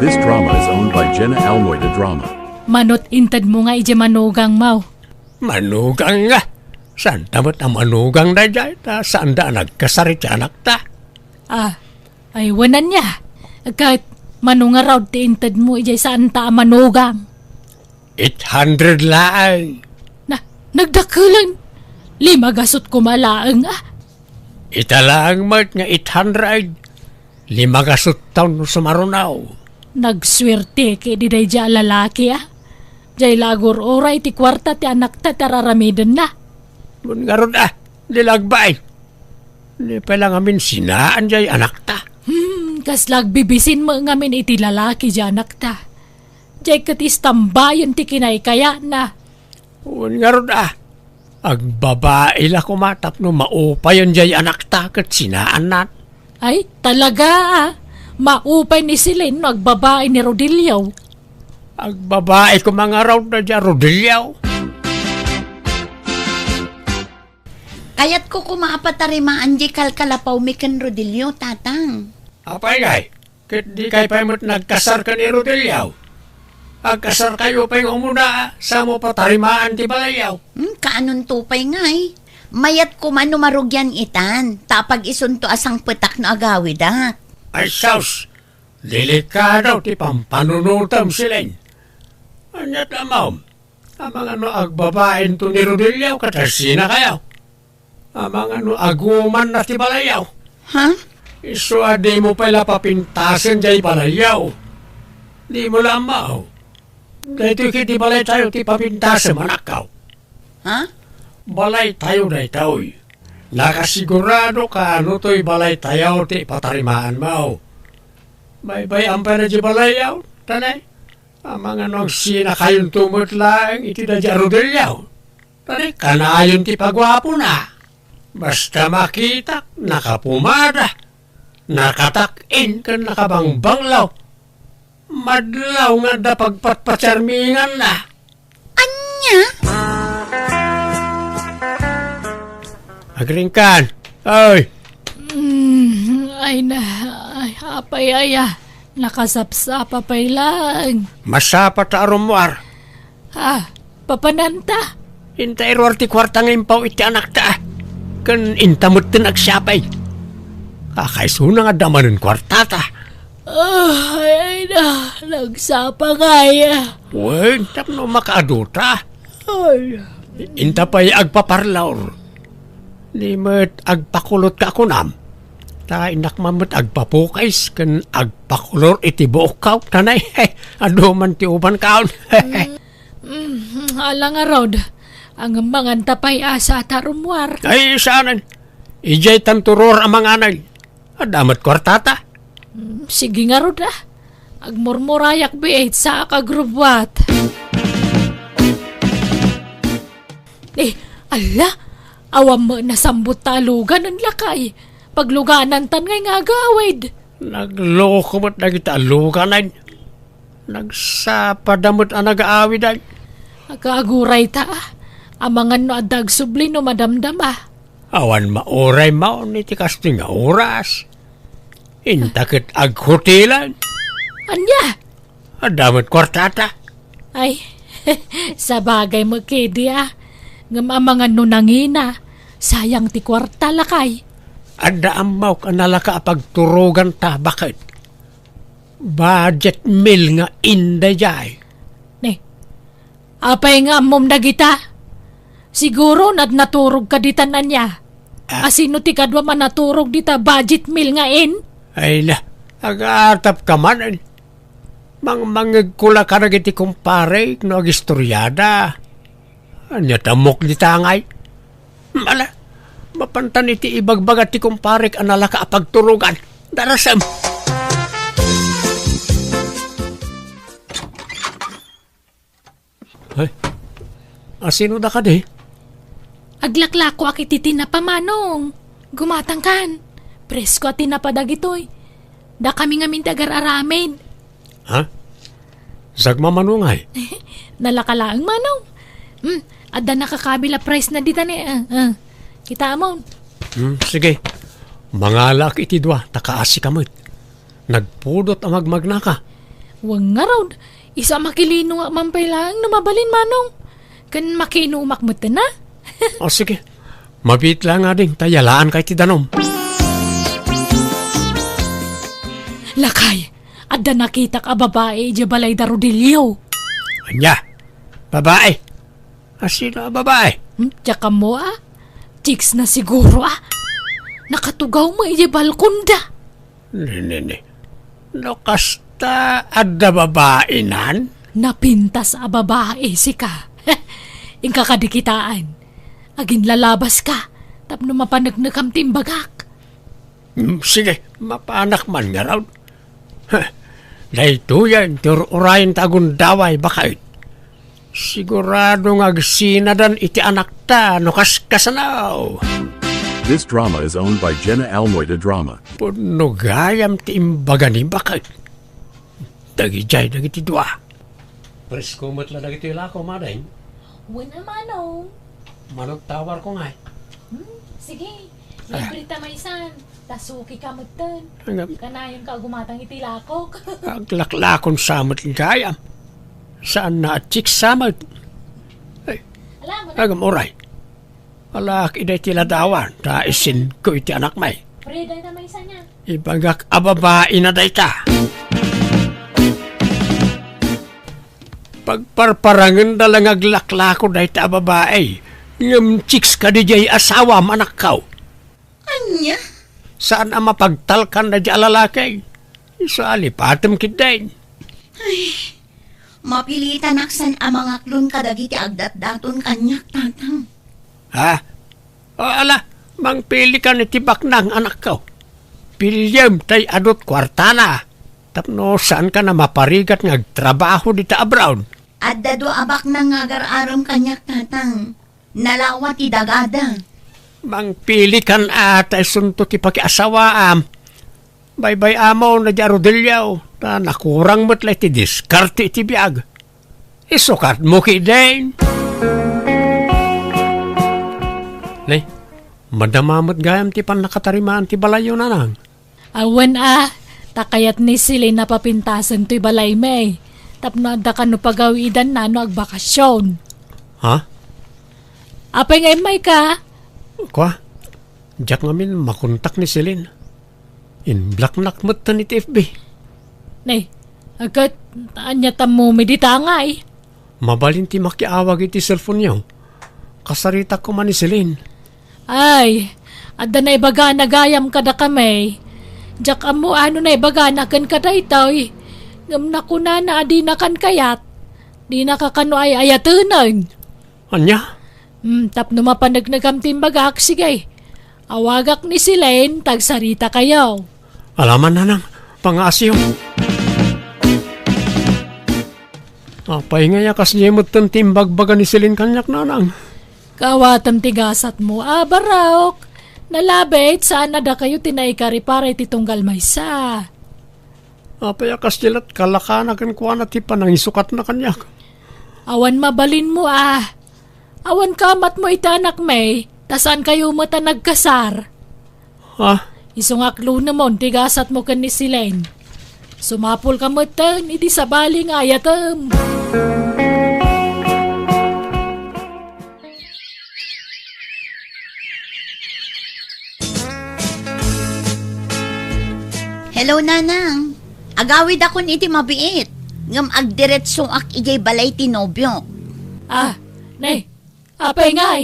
This drama is owned by Jenna Almoy, the drama. Manot intedmo nga idiay manugangmo. Manugang nga? Saanta met a manugang daydiay, ta saanda a nagkasar iti anakta. Ah, ay, wen ania. Ket mano ngarud ti intedmo idiay saanta a manugang? Eight hundred laeng. Na, nagdakkelen. Lima gasut koma laeng, a. Ita laeng met nga eight hundred. Lima gasut taon no sumaruno. Nagsuerte ketdi daydiay a lalaki, a. Diay la agur-uray ti kuarta ti anakta ti ar-aramidenna. Wen ngarud, a, di la agbain. Di pay la ngamin sinaan diay anakta. Hmm, kasla agbibisin met ngamin iti lalaki diay anakta. Diay ket istambayen ti kinaykayatna. Wen ngarud, a. Agbabai la koma tapno maupayen diay anakta ket sinaanna. Ay, talaga, ah. Maupay ni Celine no agbabae ni Rodelio. Agbabae ko mangarod na dia Rodelio. Kayatko koma a patarimaan di kalkalapawmi ken Rodelio, Tatang. Apay ngay, ket dikay pay met nagkasar ken ni Rodelio? Agkasarkayo pay nga umuna, sa mo patarimaan ti balayyo. Hmm, kaanonto pay ngay? Mayat koma no marugian itan, ta apag-isunto a sangpetak no agawidak. Ay sus, delikado ti pampanunotem, Celine. Ania ti ammom? Amangan no agbabainto ni Rodelio ket agsinakayo. Amangan no agumanna ti balayyo. Ha? Isu a dimo pay la papintasen diay balayyo. Dimo la ammo. Daytoy ket ti balaytayo ti papintasem, anakko. Ha? Balaytayo daytoy. Nakasigurado ka no toy balaytayo ti patarimaanmo. Baybay-am pay na di balayyo, tanay. Amangan no agsinakayonto met laeng iti daydi a Rodelio. Tanay, kanayon ti paguapona. Basta makitak, nakapumada, nakatak-in ken nakabangbanglo. Madlaw nga adda pagpatpatiarminganna. Ania? Agriingkan. Ay! Mm, ay na, ay, apay aya, nakasapsapa pay lang. Masapa ta a rummuar. Ah, papananta? Inta iruar ti kuarta nga impaw iti anakta. Ken inta metten agsiapay. Kakaisuna nga adda manen kuartata. Ah, ay na, nagsapa ngay. Wen, tapno makaaduta. Ay. Inta pay agpaparlor. Ni met agpakulotka a kunam. Ta innak man met agpapukis ken agpakulor iti buokko. Tanay, adu man ti ubanko. Mm, ala ngarud. Ngem manganta pay a sa ta rummuar. Ay, saanen. Idiay tanto ruar a manganen. Adda met kuartata. Mm, sige ngarud, ah. Agmurmurayak biit sa kagrubwat. Eh, ala, awan met nasambut ta aluganen, lakay. Pagluganantan ngay nga agawid. Nagloko met dagiti aluganen. Nagsapada met a nagaawid ay. Agagurayta, ah. Amangan no adda agsubli no madamdama. Awan mauraymo iti kastoy nga oras. Inta ket aghotelan. Ania? Adda met kuartata. Ay, sabagay met ketdi, ah. Ngem amangan no nangina, sayang ti kuarta, lakay. Adda ammok a nalaka a pagturoganta, baket. Budget meal nga inn daydiay. Ne, apay nga ammom dagita? Siguro nat-, naturogka ditan ania? Ah? Asino ti kaduam a naturog dita budget meal nga inn? Ay na, agatapka man. Mangmangngegko la kadagiti kumparek no agistoriada. Ania ti ammok dita ngay? Ala, mapantan iti ibagbaga ti kumparek a nalaka a pagturogan. Darasem. Ay, asino da kadi? Aglaklakoak iti tinapa, Manong. Gumatangkan. Presko a tinapa dagitoy. Dakami ngamin ti agar-aramid. Ha? Sagmamano ngay? Nalaka laeng, Manong. Hmm, adda nakakabil a price na dita ni, ah, ah. Kitaem. Hmm, sige. Mangalaak iti dua, ta kaasika met. Nagpudot a magmagnaka. Wen ngarud, isu a makilinongak man pay laeng no mabalin, Manong. Ken makiinumak met na. O, sige. Mabiit laeng ading, ta yalaanka iti danum. Lakay, adda nakitak a babai idiay balay da Rodelio. Ania? Babai? Asino a babai? Hmm, diak ammo, ah. Chicks na siguro, ah. Nakatugaw met idiay balkonda. Ne, ne, ne. No kasta, adda babainan? Napintas a babai, sika. Inka kadi kitaen. Aginlalabaska, tapno mapaneknekam ti imbagak. Hmm, sige, mapanak man ngarud. Heh, daytoyen ti ur-urayenta a gundaway, baket. Sigurado nga agsinadan iti anakta no kaskasano. This drama is owned by Jenna Almoy de Drama. Pudno gayam ti imbaga ni Baket. Dagidiay dagiti dua. Presko met la dagitoy lako, Madeng. Wen a manong. Manong tawarko ngay. Hmm, sige. Ah. Libre ta maysan. Ta suki ka metten. Ngem- Kanayon ka agumatang iti lakok. Aglaklakon sa met gayam. Saan na a chicks sa met. Ay, Ala, mo na. Agam, uray. Alaak ida iti ladawan, ta isinko iti anakmi. Frida na maysa niya. Ibagak a babaina dayta. Pagparparangenda la nga aglaklako dayta a babai, ngem chicks kadi diay asawam, anakko. Ania? Saan a mapagtalkan daydiay a lalaki. Isu a lipatem ketdin. Ay, mapilitanak saan a mangaklon kadagiti agdatdaton kaniak, Tatang. Ha? O, ala, mangpili kan iti baknang, anakko. Piliem tay adut kuartana. Tapno saankan a maparigat nga agtrabaho dita abroad. Adda dua a baknang nga agar-arem kaniak, Tatang. Nalawa ti dagada. Mangpili kan a ta isunto ti pakiasawaam. Baybay-amon daydiay a rodelio, ta nakurang met la iti diskarte iti biag. Isukatmo ketdin. Nay, madama met gayam ti pannakatarimaan ti balayyo, nanang. Awan a, ta kayat ni Celine a papintasen toy balaymi. Tapno adda kano pagawidanna no agbakasyon. Ha? Apay nga immayka? Kua, diak ngamin makontak ni Celine. Inblocknak metten iti F B. Nay, agkat, ania tammo mi dita ngay? Mabalin ti makiawag iti cellphone-yo. Kasaritak koma ni Celine. Ay, adda naibagana gayam kadakami. Diak ammo a no naibagana kenka daytoy. Ngem nakunana a dinakan kayat. Dinaka kano ay-ayatenen. Ania? Hmm, tapno mapanegnegam ti imbagak, sige. Awagak ni Celine, ta agsarita kayo. Alaman, nanang, pangaasiyo. Apay ngay a kasdiay metten ti imbagbaga ni Celine kaniak, nanang? Kaawatem ti gasatmo a barok. Nalabit, saan a dakayo ti naikaripara iti tunggal maysa. Apay a kasdiay lat kalakana kenkuana ti panangisukatna kaniak? Awan mabalinmo a. Awan kaamatmo iti anakmi, ta saan kayo met a nagkasar. Ha? Isu nga aklonemon ti gasatmo ken ni Celine. Sumapulka metten iti sabali nga ayatem. Hello, Nanang. Agawidakon iti mabiit, ngem agdiretsoak idiay balay ti nobiok. Ah, ne, apay ngay?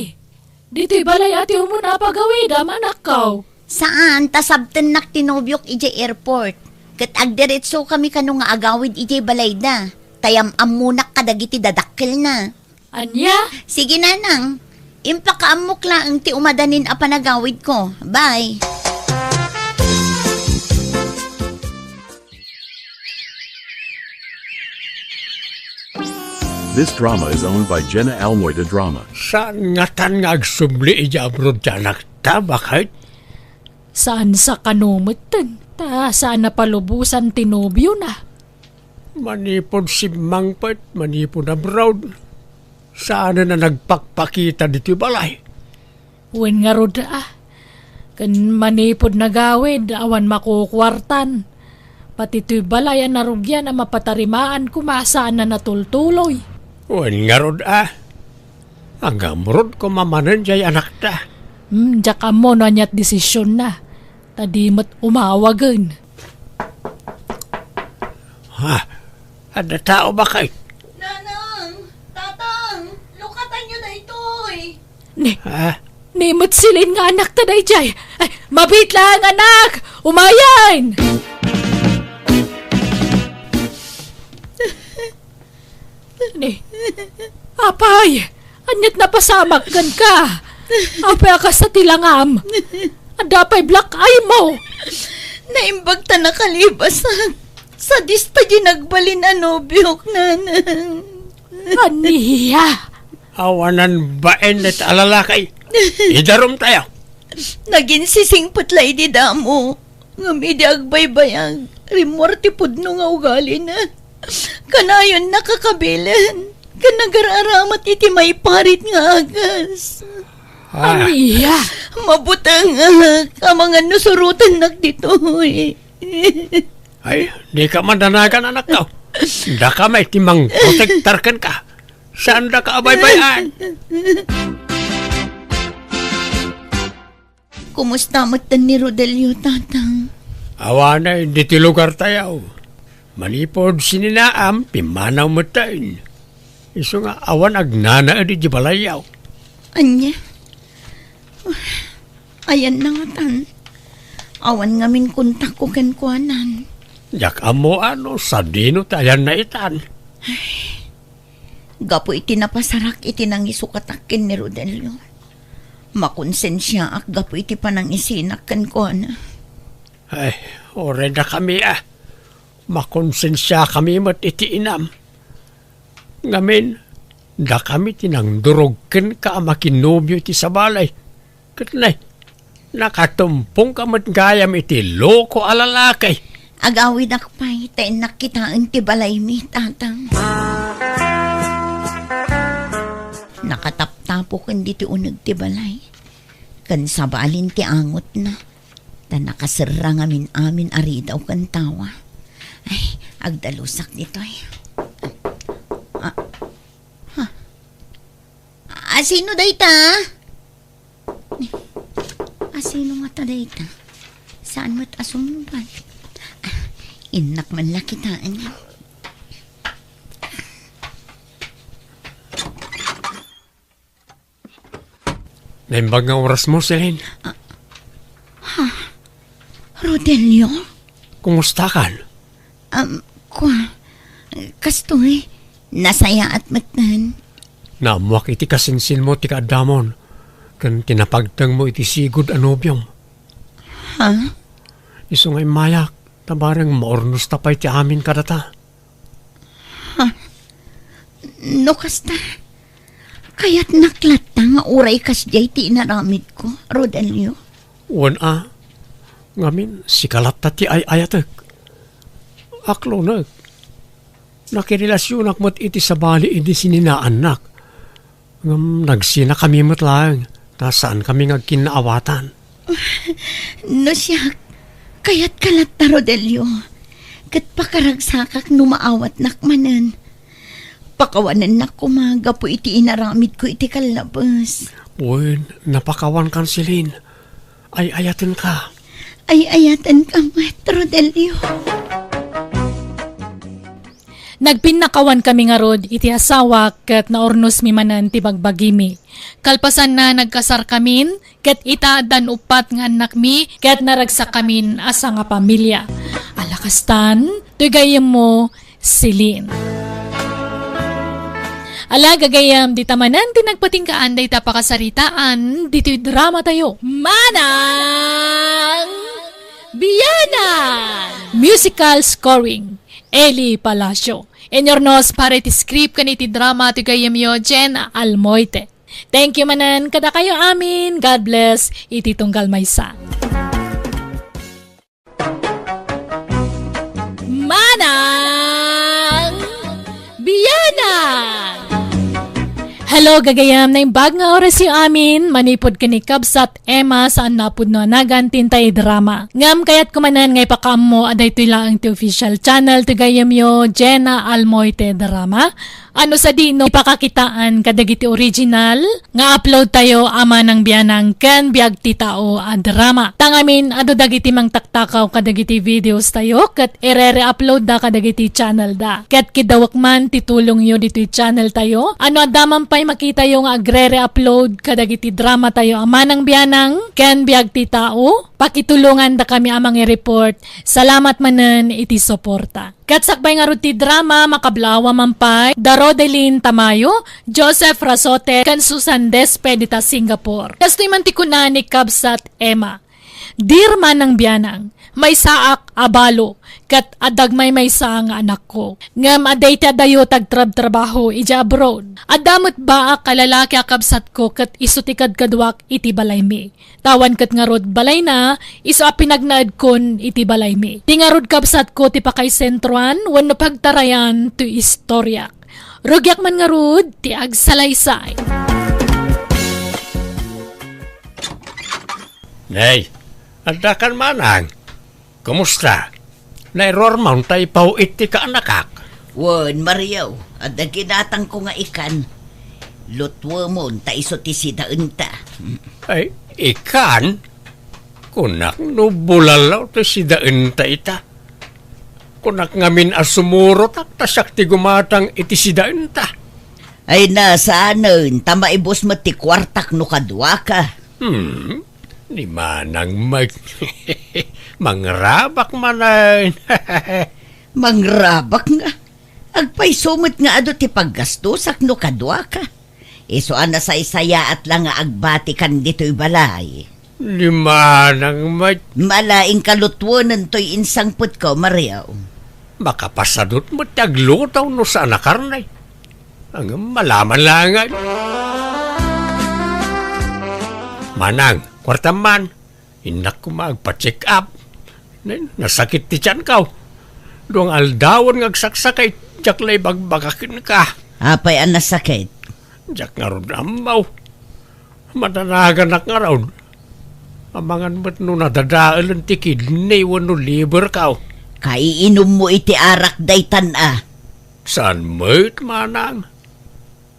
Ditoy balay a ti umuna a pagawidam, anakko. Saan, ta sabtennak ti nobiok idiay airport. Ket agdiretsokami kano nga agawid idiay balayda, ta yam-ammonak kadagiti dadakkelna. Ania? Sige, Nanang. Impakaammok laeng ti umadanin a panagawidko. Bye. This drama is owned by Jenna Almoy de Drama. Saan ngatan nga agsubli idiay abroad ti anakta, baket? Saan sa kano metten, ta saan a palubosan ti nobiona. Manipud simmangpet, manipud abroad, saanen a nagpakpakita ditoy balay. Wen ngarud a, ken manipud nagawid, awan makukuartan. Pati toy balay a narugian a mapatarimaan koma saan a natultuloy. Wen ngarud a, agamrod koma manen diay anakta. Hmm, diak ammo no aniat desisionna. Ta di met umawagen. Ha? Adda tao, baket? Nanang! Tatang! Lukatanyo daytoy! Ne, Ah, ne met Celine nga anakta daydiay! Ay, mabiit laeng, anak! Umayen! Ne, apay, aniat napasamak kenka? Apay a kasta ti langam? Adda pay black eye mo? Naimbag ta nakalibasak. Sadista di nagbalin a nobiok, Nanang. Ania? Awanan baen dayta a lalaki. Idarum tayo. Naginsisingpet la idi damo, ngem idi agbaybayag, rimmuar ti pudno nga ugalina. Kanayonna kakabilen, ken nagar-aramat iti maiparit nga agas. Ah. Ania? Mabutengak, amangan no surotennak ditoy. Ay, dika madanagan, anakko. Dakami ti mangprotektar kenka. Saandaka a baybay-an. Kumusta metten ni Rodelio, Tatang? Awanen ditoy lugartayo. Manipud sininaam, pimmanaw metten. Isu nga awan agnanaed idiay balayyo. Ania? Ayanna ngatan. Awan ngamin kontakko kenkuana. Diak ammo no sadino ti ayanna itan. Gapu iti napasarak iti nangisukatak ken ni Rodelio, makonsensiaak gapu iti panangisinak kenkuana. Ay, uray dakami a. Makonsensiakami met iti inam. Ngamin, dakami ti nangdurog kenka a makinobio iti sabali. Ket nay, nakatumpongka met gayam iti loko a lalaki. Agawidak pay ta innak kitaen ti balaymi, Tatang. Nakataptapoken ditoy uneg ti balay. Ken sabalin ti angotna. Ta nakaserra ngamin amin a ridaw ken tawa. Ay, agdalusak ditoy. Ah, ha. Asino dayta? Asino ngata dayta? Saan met a sungbat? Ah, innak man la kitaen. Naimbag nga orasmo, Celine. Ah, ha? Rodelio? Kumustakan? Um, kua, kastoy, nasayaat metten. Naammoak iti kasinsinmo ti kaaddamon, ken ti napagtengmo iti sigud a nobiom. Ha? Isu nga immayak, ta bareng maurnosta pay ti amin kadata. Ha? No kasta, kayatnak latta nga uray kasdiay ti inaramidko, Rodelio? Wen a, ngamin, sika latta ti ay-ayatek. Aklonek, nakirelasionak met iti sabali idi sininaannak. Ngem nagsinakami met laeng, ta saankami nga agkinnaawatan. No siak, kayatka latta, Rodelio, ket pakaragsakak no maawatnak manen. Pakawanennak koma gapu iti inaramidko iti kallabes. Wen, napakawankan, Celine. Ay-ayatenka. Ay-ayatenka met, Rodelio. Nagpinnakawankami ngarud iti asawak ket naurnosmi manen ti bagbagimi. Kalpasanna, nagkasarkamin, ket ita, addan uppat nga annakmi, ket naragsakkamin a sangapamilia. Ala kastan, toy gayyemmo, Celine. Ala, gagayyem, dita manen ti nagpatinggaan dayta pakasaritaan ditoy dramatayo. Manang Bianang! Musical scoring, Eli Palacio. Inurnos para iti script ken iti drama ti gayyemyo, Jen Almoite. Thank you manen kadakayo amin. God bless iti tunggal maysa. Manang Bianang! Hello, gagayam. Naimbag nga orasyo amin, manipud ken ni Kabsat Emma saan napudno a nagan ti intay drama. Ngem kayatko manen nga ipakaammo a daytoy laeng ti official channel ti gayyemyo, Jenna Almoite Drama. Ano sadino ipakakitaan kadagiti original nga upload tayo a Manang Bianang ken Biag ti Tao a drama. Tangamin, adu dagiti mangtaktakaw kadagiti videos tayo ket irere-upload da kadagiti channel da. Ket kidawek man ti tulongyo ditoy channel tayo. Ano adda man pay makitayo nga agrere-upload kadagiti drama tayo a Manang Bianang ken Biag ti Tao, pakitulongan da kami a mangi-report. Salamat manen iti suporta. Ket sakbay ngarud ti drama, makablaawa man pay da Rodelin Tamayo, Joseph Rasote, ken Susan Despe dita Singapore. Kastoy man ti kuna ni Kabsat Emma, "Dear Manang Bianang, maysaak a balo, ket adda agmaymaysa nga anakko. Ngem adda iti adayo ti agtrabtrabaho idiay abroad. Adda met baak a lalaki a kabsatko ket isu ti kadkaduak iti balaymi. Awan ket ngarud balayna, isu a pinagnaedkon iti balaymi. Ti ngarud kabsatko ti pakaisentroan wenno pagtarayan ti istoriak. Rugiak man ngarud ti agsalaysay. Nay, adda kan manang? Kumusta? Nairuarmon ta ipaw-it ti kaanakak. Wen, Mario, adda ginatangko nga ikan. Lutwemon ta isu ti sidaenta. Ay, ikan? Kunak no bulalaw ti sidaenta ita. Kunak ngamin a sumurotak ta siak ti gumatang iti sidaenta. Ay, na, saanen, ta maibus met ti kuartak no kaduaka. Hmm, ni Manang Mike. Mangrabak manen. Mangrabak nga. Agpayso met nga adu ti paggastosak no kaduaka. Isu a nasaysayaat la nga agbatikan ditoy balay. Ni Manang Mike. Mala, inka lutwenen toy insangpetko, Mario. Makapasadut met ti agluto no saan a karne. Ngem malaman la ngay. Manang, kuartam man. Innak koma agpa-check up. Nay, nasakit ti tianko. Dua nga aldawen nga agsaksakit, diak la ibagbaga kenka. Apay a nasakit? Diak ngarud ammo. Madanaganak ngarud. Amangan met no nadadaelen ti kidney wenno liver ko. Kaiinummo iti arak daytan a. Saan met, manang?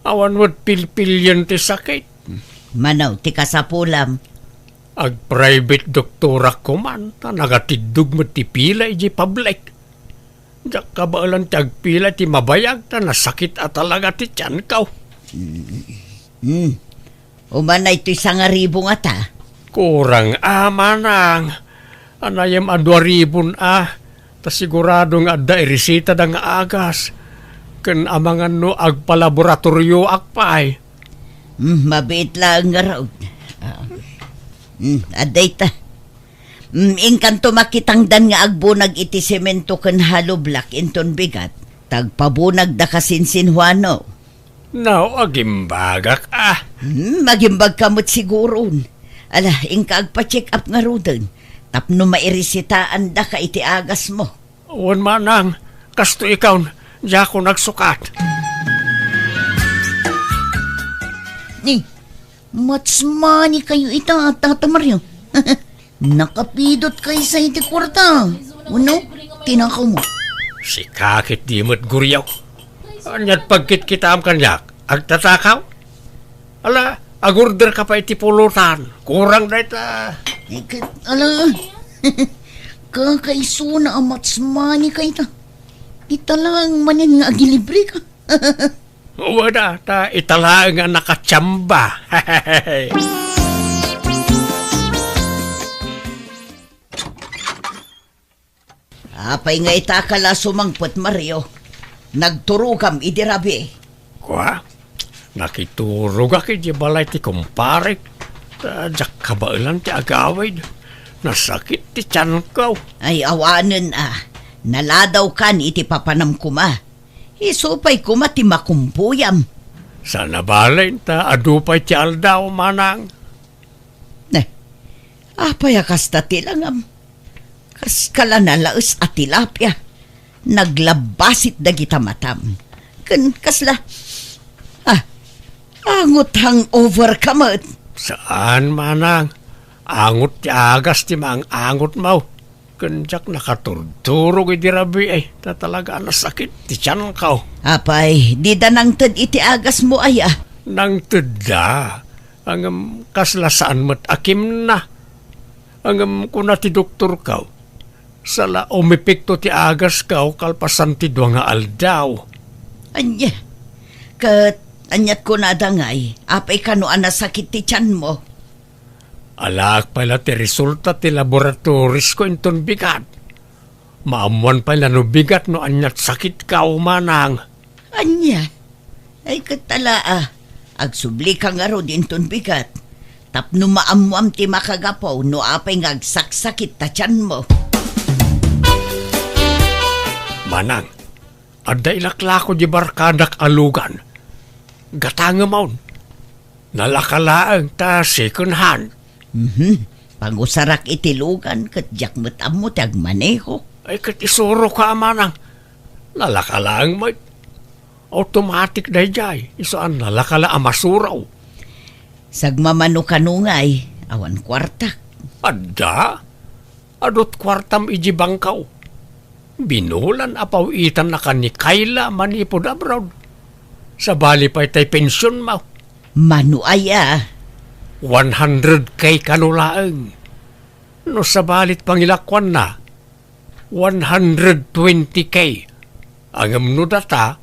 Awan met pilpilian ti sakit. Mano ti kasapulam? Ag-private doktorak koman, ta nagatiddog met ti pila idiay public. Diak kabaelan ti agpila ti mabayag, ta nasakit a talaga ti tianko. Hmm. Umanay toy sangaribu ngata? Kurang a, manang. Anayam a dua ribun a, ta sigurado nga adda iresitada nga agas. Ken amangan no agpalaboratorioak pay. Hmm, mabiit laeng ngarud. Ah. Hmm, adda ita. Hmm, inkanto makitangdan nga agbunag iti semento ken hollow block inton bigat. Tagpabunagda kasinsinhuano. No, agimbagak a. Hmm, agimbagka met siguron. Ala, inka agpa-check up ngaruden. Tapno mairesitaandaka iti agasmo. Wen manang, kastoy ikaw, diakon agsukat. Ni, much money kayo ita, Tata Mario. Nakapidot kayo sa iti kwarta. Uno, tinakaw mo. Sika ket di met guriaw. Aniat pagkitkitaam kaniak? Agtatakaw? Ala, agorder ka pa iti pulutan. Kurang dayta. Iket, ala. Kakaisuna a much money kayta. Ita lang manen nga agilibre ka. Wada, ta ita laeng a nakatiamba. Apay nga ita ka la sumangpet, Mario? Nagturogam idi rabii. Kua? Nakiturogak iti balay ti kumparek. Ta diak kabaelan ti agawid. Nasakit ti tianko. Ay, awanen a. Naladawkan iti papanam koma. Isu pay koma ti makumpuyam. Saan a bale, ta adu pay ti aldaw, manang. Ne, apay a kasta ti langam? Kas kalana laes a tilapia. Naglabbasit dagita matam. Ken kasla, ah, angot hangover ka met. Saan, manang. Angot ti agas ti maang-angotmo. Ken diak nakaturdturog idi rabii, ta talaga a nasakit ti tianko. Apay, dida nangted iti agasmo aya? Nangtedda. Ngem kasla saan met a kimna. Ngem kuna ti doktorko, sala umepekto ti agasko kalpasan ti dua nga aldaw. Ania? Ket aniat kunada ngay? Apay kano a nasakit ti tianmo? Alaak pay la ti resulta ti laboratorisko inton bigat. Maammoan pay la no bigat no aniat sakitko, manang. Ania? Ay, ket ala a. Agsublika ngarud inton bigat. Tapno maammoam ti makagapu no apay nga agsaksakit ta tianmo. Manang, adda ilaklako di barkadak a lugan. Gatangem on. Nalaka laeng ta second hand. Mhm. Pangusarak iti lugan ket diak met ammo ti agmaneho. Ay, ket isuroka a manang. Nalaka laeng met. Automatic daydiay. Isu a nalaka la a masuraw. Sagmamano kano ngay, awan kuartak. Adda? Adut kuartam iji bangko. Binulan a paw-itannaka ni Kayla manipud abroad. Sabali pay tay pensionmo. Mano aya? One hundred K kano laeng. No sabalit pangilakuanna, one hundred twenty K. Ngem no data,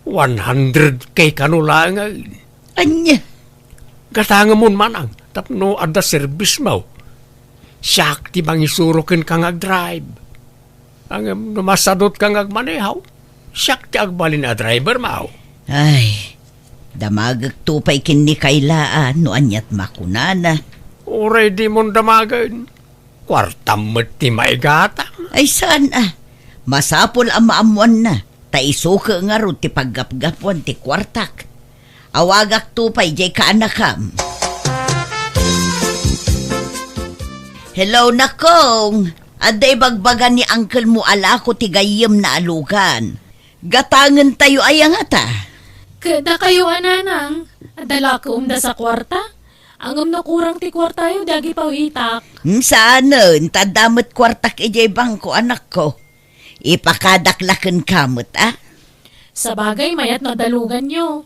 one hundred K kano laengen. Ania? Gatangem on manang, tapno adda serbismo. Siak ti mangisuro kenka nga agdrive. Ngem no masadutka nga agmaneho, siak ti agbalin a drivermo. Ay, damagekto pay ken ni Kayla a no aniat makunana. Uray dimon damagen. Kuartam met ti maigatang. Ay, saan a. Masapul a maammoanna, ta isuke ngarud ti paggapgapuan ti kuartak. Awagakto pay diay kaanakam. Hello, Nakong. Adda ibagbaga ni uncle mo a lako ti gayyemna a lugan. Gatangentayo aya ngata? Ket dakayo a nanang, adda la ket umdas a kuarta? Ngem no kurang ti kuartayo, di agipaw-itak. Hmm, saanen, ta adda met kuartak idiay bangko, anakko. Ipakadak la kenka met, a? Sabagay, mayat no adda luganyo.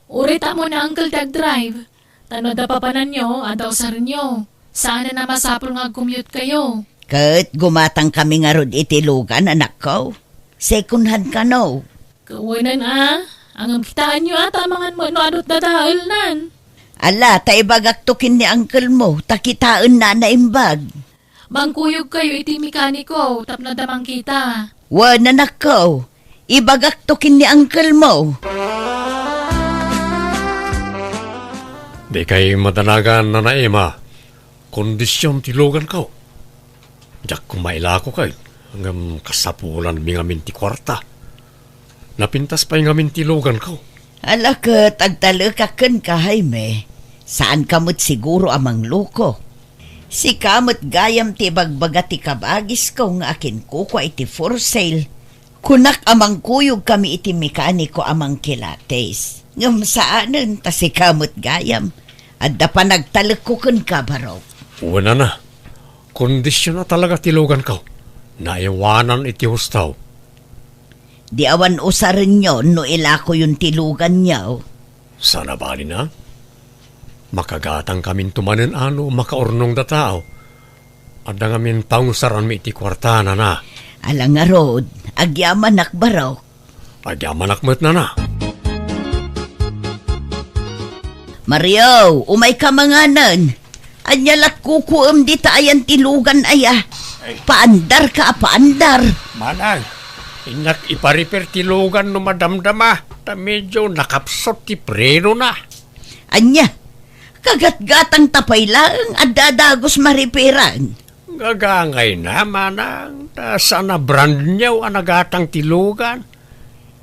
Uray ta ammo ni uncle ti agdrive. Ta no adda papananyo, adda usarenyo. Saanen a masapul nga agcommute kayo. Ket gumatangkami ngarud iti lugan, anakko. Second hand kano. Kawanan a, ngem kitaenyo a, ta amangan met no adut dadaelnan. Ala, ta ibagakto ken ni uncle mo, ta kitaenna a naimbag. Mangkuyog kayo iti mekaniko tapno adda mangkita. Wen, anakko, ibagakto ken ni uncle mo. Dikay madanagan, Nana Emma. Kondision ti luganko. Diak koma ilako kay, ngem kasapulanmi ngamin ti kuarta. Napintas pay ngamin ti luganko. Ala ket agtalekak kenka, Jaime. Saanka met siguro a mangloko. Sika met gayam ti ibagbaga ti kabagisko nga akinkukua iti for sale. Kunak a mangkuyogkami iti mekaniko a mangkilates. Ngem saanen ta sika met gayam. Adda panagtalekko kenka, barok. Wen, nana. Kondision a talaga ti luganko. Naiwanan iti husto. Di awan usarenyo no ilakoyon ti luganyo. Saan a balin a? Makagatangkaminto manen a no makaurnongda tao. Adda ngamin paungusaranmi iti kuarta, nana. Ala ngarud, agyamanak, barok. Agyamanak met, nana. Mario, umayka manganen. Ania lat kukuem dita ayan ti lugan aya? Ay. Paandarka a paandar. Manang, innak iparepair ti lugan no madamdama, ta medyo nakapsut ti prenona. Ania? Kagatgatangta pay laeng, adda a dagus marepairan. Gagangayna, manang, ta saan a brand new a nagatang ti lugan.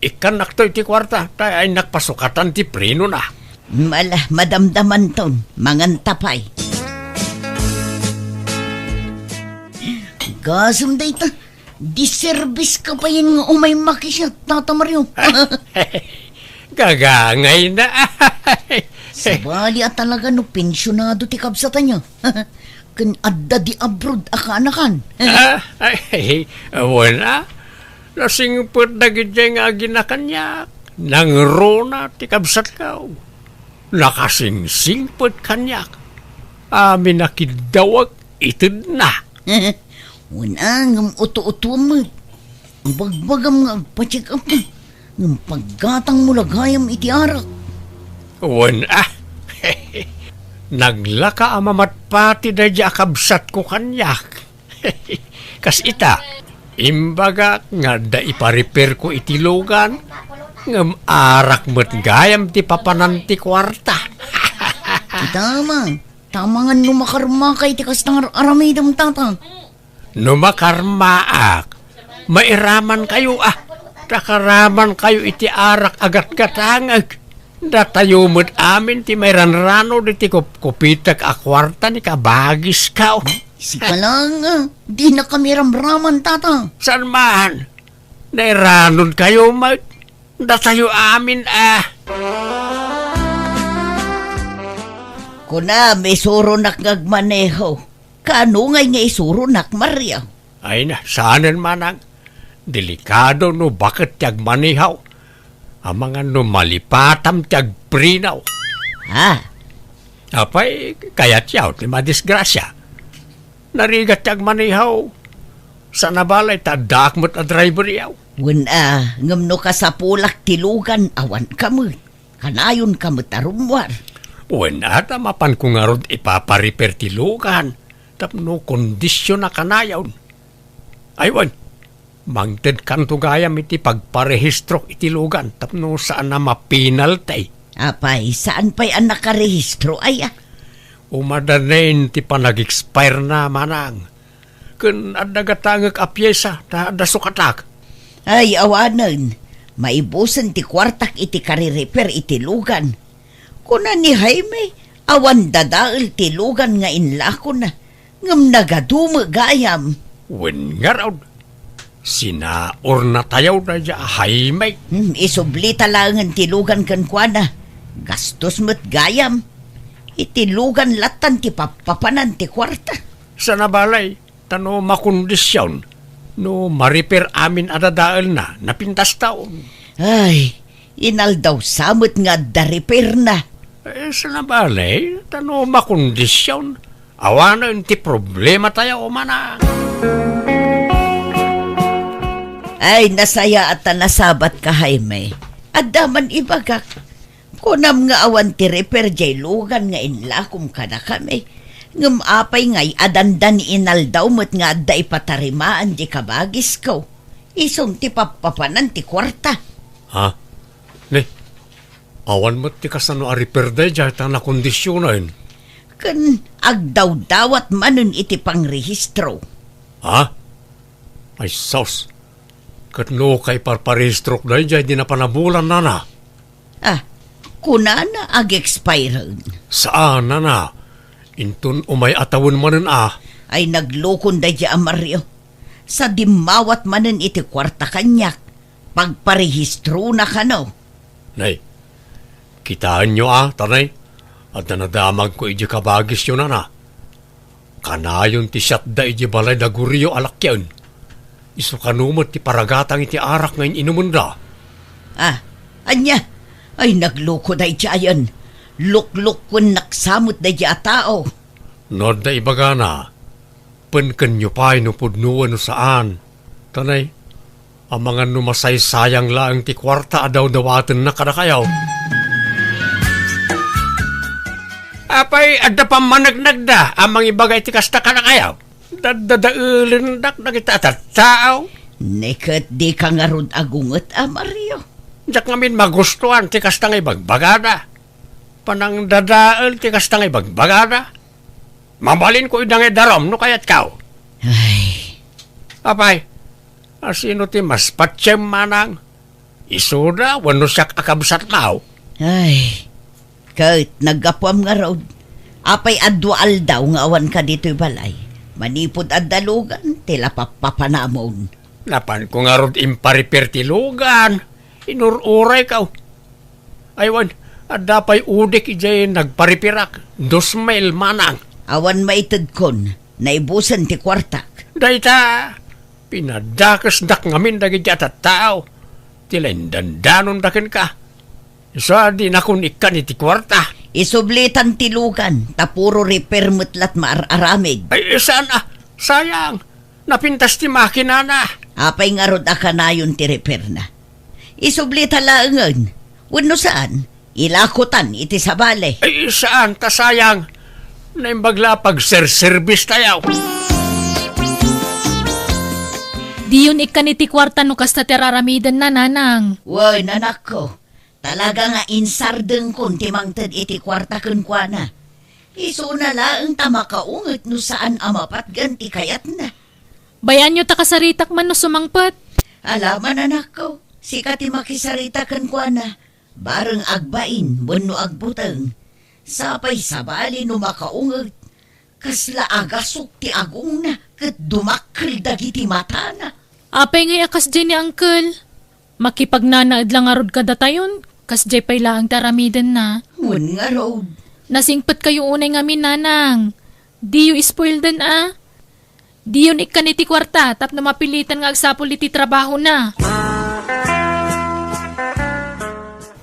Ikkannakto iti kuarta, ta innak pasukatan ti prenona. Ala, madamdamanton, manganta pay. Gasem dayta, diserbiska pay nga umay makisiat, Tata Mario. Gagangayna. Sabali a talaga no pensionado ti kabsatna. Ken adda di abroad a kaanakan. Ah, ay, wen a. Nasingpet dagidiay nga agina kaniak. Nangruna ti kabsatko. Nakasingsingpet kaniak. Amin a kiddawek itedna. Wen a, ngem uto-uto met. Ibagbagam nga agpa-check up ka, ngem paggatangmo la gayam iti arak. Wen a, naglaka a mamatpati daydi a kabsatko kaniak. Kas ita, imbagak nga adda iparepairko iti lugan, ngem arak met gayam ti papanan ti kuarta. Kita, Ama, tamangan no makarmaka iti kasta nga ar-aramidem, Tata. No makarmaak, mairamankayo a. Ta karamankayo iti arak a gatgatangek. Datayo met amin ti mairanrano diti kupkupitek a kuarta ni kabagisko. Sika lang, ah. Dinakami ramraman, tata. Saan man? Nairanonkayo met. Datayo amin, ah. Kunam, isuronak nga agmaneho. Kaano ngay nga isuronak, Mario? Ay na, saanen manang. Delikado no baket ti agmaneho. Amangan no malipatam ti agpreno. Ha? Apay, kayatyo ti madisgrasya. Narigat ti agmaneho. Saan a balay ta addaak met a driveryo. Wen a, ngem no kasapulak ti lugan, awanka met. Kanayonka met a rummuar. Wen a, ta mapanko ngarud ipapariper ti lugan tapno kondisyon a kanayon. Ay wen, mangtedkanto gayam iti pagparehistro iti lugan tapno saan a mapinalti. Apay, saan pay a nakarehistro, aya? Umadanen ti panag-expire na, manang. Ken adda gatangek a piesa ta adda sukatak. Ay, awanen. Maibusen ti kuartak iti kaririper iti lugan. Kuna ni Jaime, awan dadael ti lugan nga inlakona, ngem nagadu met gayam. Wen ngarud, sinaurnatayo daydiay a Jaime. Hmm, isublita laengen ti lugan kenkuana. Gastos met gayam. Iti lugan lattan ti pappapanan ti kuarta. Saan a balay, ta no makondisyon, no mariper amin a dadaelna, napintastaon. Ay, inaldaw sa met nga adda repairna. Eh, saan a balay, ta no makondisyon, awanen ti problematayo, manang. Ay, nasayaat ta nasabatka, Jaime. Adda man ibagak. Kunam nga awan ti repair jay lugan nga inlakom kadakami. Ngem apay ngay a dandan inaldaw met nga adda ipatarimaan jay kabagisko? Isun ti pappapanan ti kuarta. Ha? Ne, awan met ti kasano a repair daydiay ta nakondisionen. Ken agdawdawat manen iti pangrehistro. Ha? Ay sus, ket no kaiparparehistrok daydiay di napanabulan, nana? Ah, kunana ag-expire. Saan, nana? Inton umay a tawen manen a. Ay naglukon daydiay a Mario. Sa dimmawat manen iti kuarta kaniak, pagparehistrona kano. Nay, kitaenyo a, tanay, adda nadamagko idiay kabagisyo, nana. Kanayon ti siatda idiay balay da Gurio a lakien. Isu kano met ti paragatang iti arak nga in-inumenda. Ah, ania? Ay, nagluko daydiayen. Luklukkuennak sa met daydiay a tao. No adda ibagana, penkenyo pay no pudnoen no saan. Tanay, amangan no masaysayang laeng ti kuarta a dawdawatenna kadakayo. Apay, adda pammaneknekda a mangibaga iti kasta kadakayo? Daddadaelendak dagiti a tattao. Ne ket dika ngarud agunget a Mario. Diak ngamin magustuan ti kasta nga ibagbagada. Panangdadael ti kasta nga ibagbagada. Mabalinko ida nga idarum no kayatko. Ay. Apay, asino ti mas patiem, manang? Isuda wenno siak a kabsatmo? Ay, ket naggapuam ngarud. Apay a dua aldaw nga awanka ditoy balay? Manipud adda lugan ti lapappapanamon. Napanko ngarud impariper ti lugan. Inur-urayko. Ay wen, adda pay udik idiay nagpariperak. Dos mil, manang. Awan maitedkon. Naibusen ti kuartak. Dayta, pinadakesdak ngamin dagiti a tattao. Ti la indandanonda kenka. Isu a dinakon ikkan iti kuarta. Isublitan ti lugan, ta puro repair met lat maar-aramid. Ay, saan a? Sayang. Napintas ti makinana. Apay ngarud a kanayon ti repairna? Isublita laengen. Wenno saan? Ilakotan iti sabali. Ay, saan, ta sayang. Naimbag la a pagserserbistayo. Diyon ikkan iti kuarta no kasta ti ar-aramidenna, nanang. Wen, anakko. Talaga nga insardengkon ti mangted iti kuarta kenkuana. Isuna laeng ta makaunget no saan a mapatgan ti kayatna. Bayaanyo ta kasaritak man no sumangpet. Alaman, anakko. Sika ti makisarita kenkuana, bareng agbain wenno agbuteng. Sapay sabali no makaunget, kasla agasok ti agongna ket dumakkel dagiti matana. Apay ngay a kasdiay ni Uncle? Makipagnanaed la ngarud kadatayon, kasdiay pay laeng ti aramidenna. Wen ngarud. Nasingpetkayo unay ngamin, Nanang. Diyo ispoilden a. Diyon ikkan iti kuarta tapno mapilitan nga agsapul iti trabahona.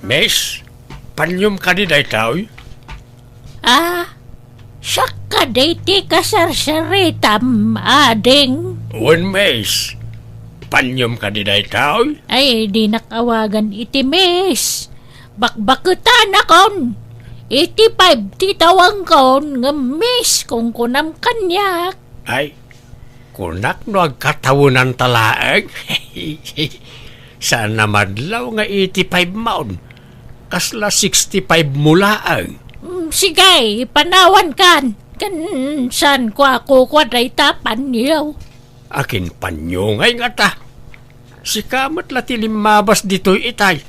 Miss, panyom kadi daytoy? Ah, siak kadi ti kasarsaritam, ading? Wen, miss. Panyom kadi daytoy? Ay, dinak awagan iti miss. Bakbaketanakon. Iti five ti tawangkon, ngem miss, kunkunam kaniak. Ay, kunak no agkatawenanta laeng. Saan a madlaw nga eighty-five maon. Kasla sixty-five mo laeng. Mm, sige, panawankan. Ken saan ko a kukua dayta panyo? Akin panyo ngay ngata? Sika met la ti limmabas ditoy itay.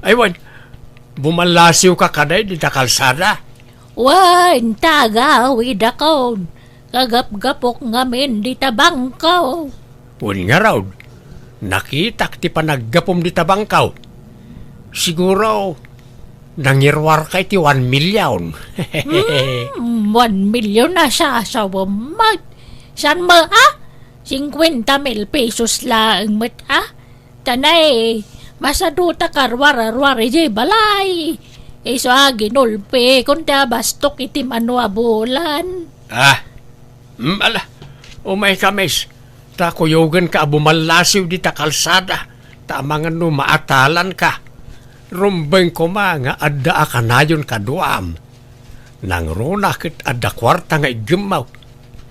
Ay wen, bumallasiwka kadi dita kalsada? Wen, tagawidakon. Kagapgapok ngamin dita bangko. Wen ngarud, nakitak ti panaggapom dita bangko. Siguro, nangiruarka iti one million. Hmm, one million a sasawem met. Saan mo, ah? Cincuenta mil pesos laeng met, ah? Tanay, masaduta karuar-aruar idiay balay. Isu a ginulpikon ti abastok iti mano a bulan. Ah, mm, ala, umayka, miss. Ta kuyogenka a bumallasiw dita kalsada, ta amangan no maatalanka. Rumbeng koma nga adda a kanayon kaduam. Nangruna ket adda kuarta nga iggemmaw.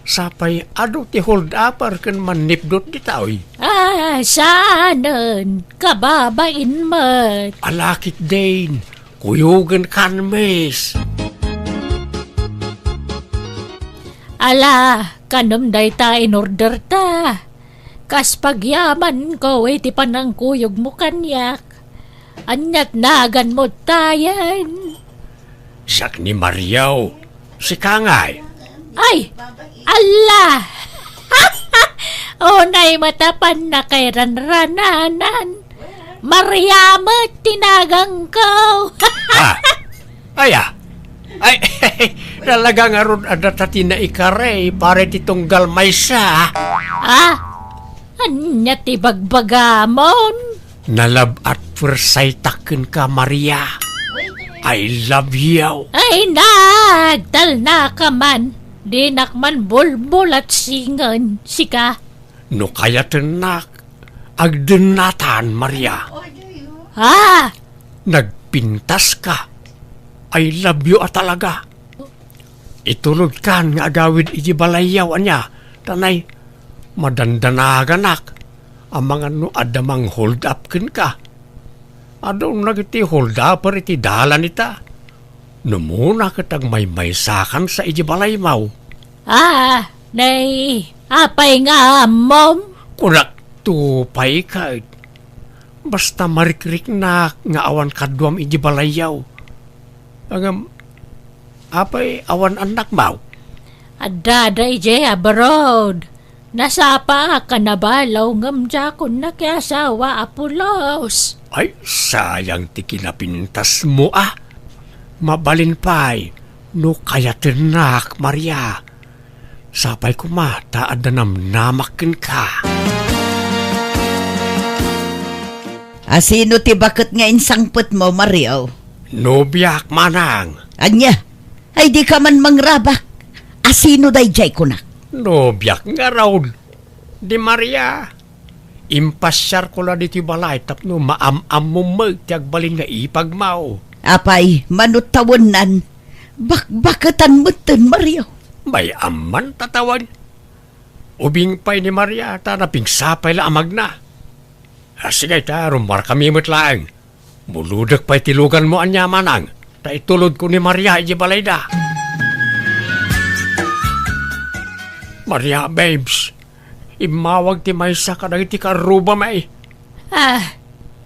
Sapay adu ti hold-upper ken mannipdot ditoy. Ah, saanen, kababain met. Ala ketdin, kuyogenkan, miss. Ala, kanem dayta in order ta. Kas pagyamanko iti panangkuyogmo kaniak. Aniat naganmo tayen? Siak ni Mario. Sika ngay? Ay, alla! Unay met a pannakairanrananan. Maria met ti naganko. Ah, aya? Ay, talaga ngarud a data ti naikari, pare ti tunggal maysa. Ah, ania ti bagbagamon? Na-love at first sight-ak kenka, Maria. I love you. Ay, nagtalnaka man. Dinak man bulbulatsingen, sika. No kayatennak, agdennatan, Maria. Ha? Nagpintaska. I love you a talaga. Itulodkan nga agawid iti balayyaw, ania, tanay, madandanaganak. Amangan no adda mang-hold up kenka. Adun dagiti hold-upper iti dalan ita. Numuna ket agmaymaysakansa iti balaymaw. Ah, nay, apay nga ammom? Kunak to pay ket. Basta marikriknak nga awan kaduam iti balayyaw. Ngem, apay awan annakmaw? Addada idiay abroad. Nasapaak a nabalaw ngem diakon nakiasawa a pulos. Ay, sayang ti kinapintasmo a. Mabalin pay no kayatennak, Maria. Sapay koma ta adda namnamak kenka. Asino ti baket nga insangpetmo, Mario? Nobiak, manang. Ania? Ay, dika man mangrabak. Asino daydiay kunak? Nobiak ngarud. Di Maria. Impasiarko la ditoy balay tapno maam-ammom met ti agbalin nga ipagmaw. Apay, mano tawennan, bakbaketan metten, Mario. Bay-am man ta tawen. Ubing pay ni Maria ta napigsa pay la a magna. Ah, sige ta, rummuarkami met laeng. Bulodek pay ti luganmo ania, manang, ta itulodko ni Maria idiay balayda. Maria, babes, immawag ti maysa kadagiti karrubami. Ah,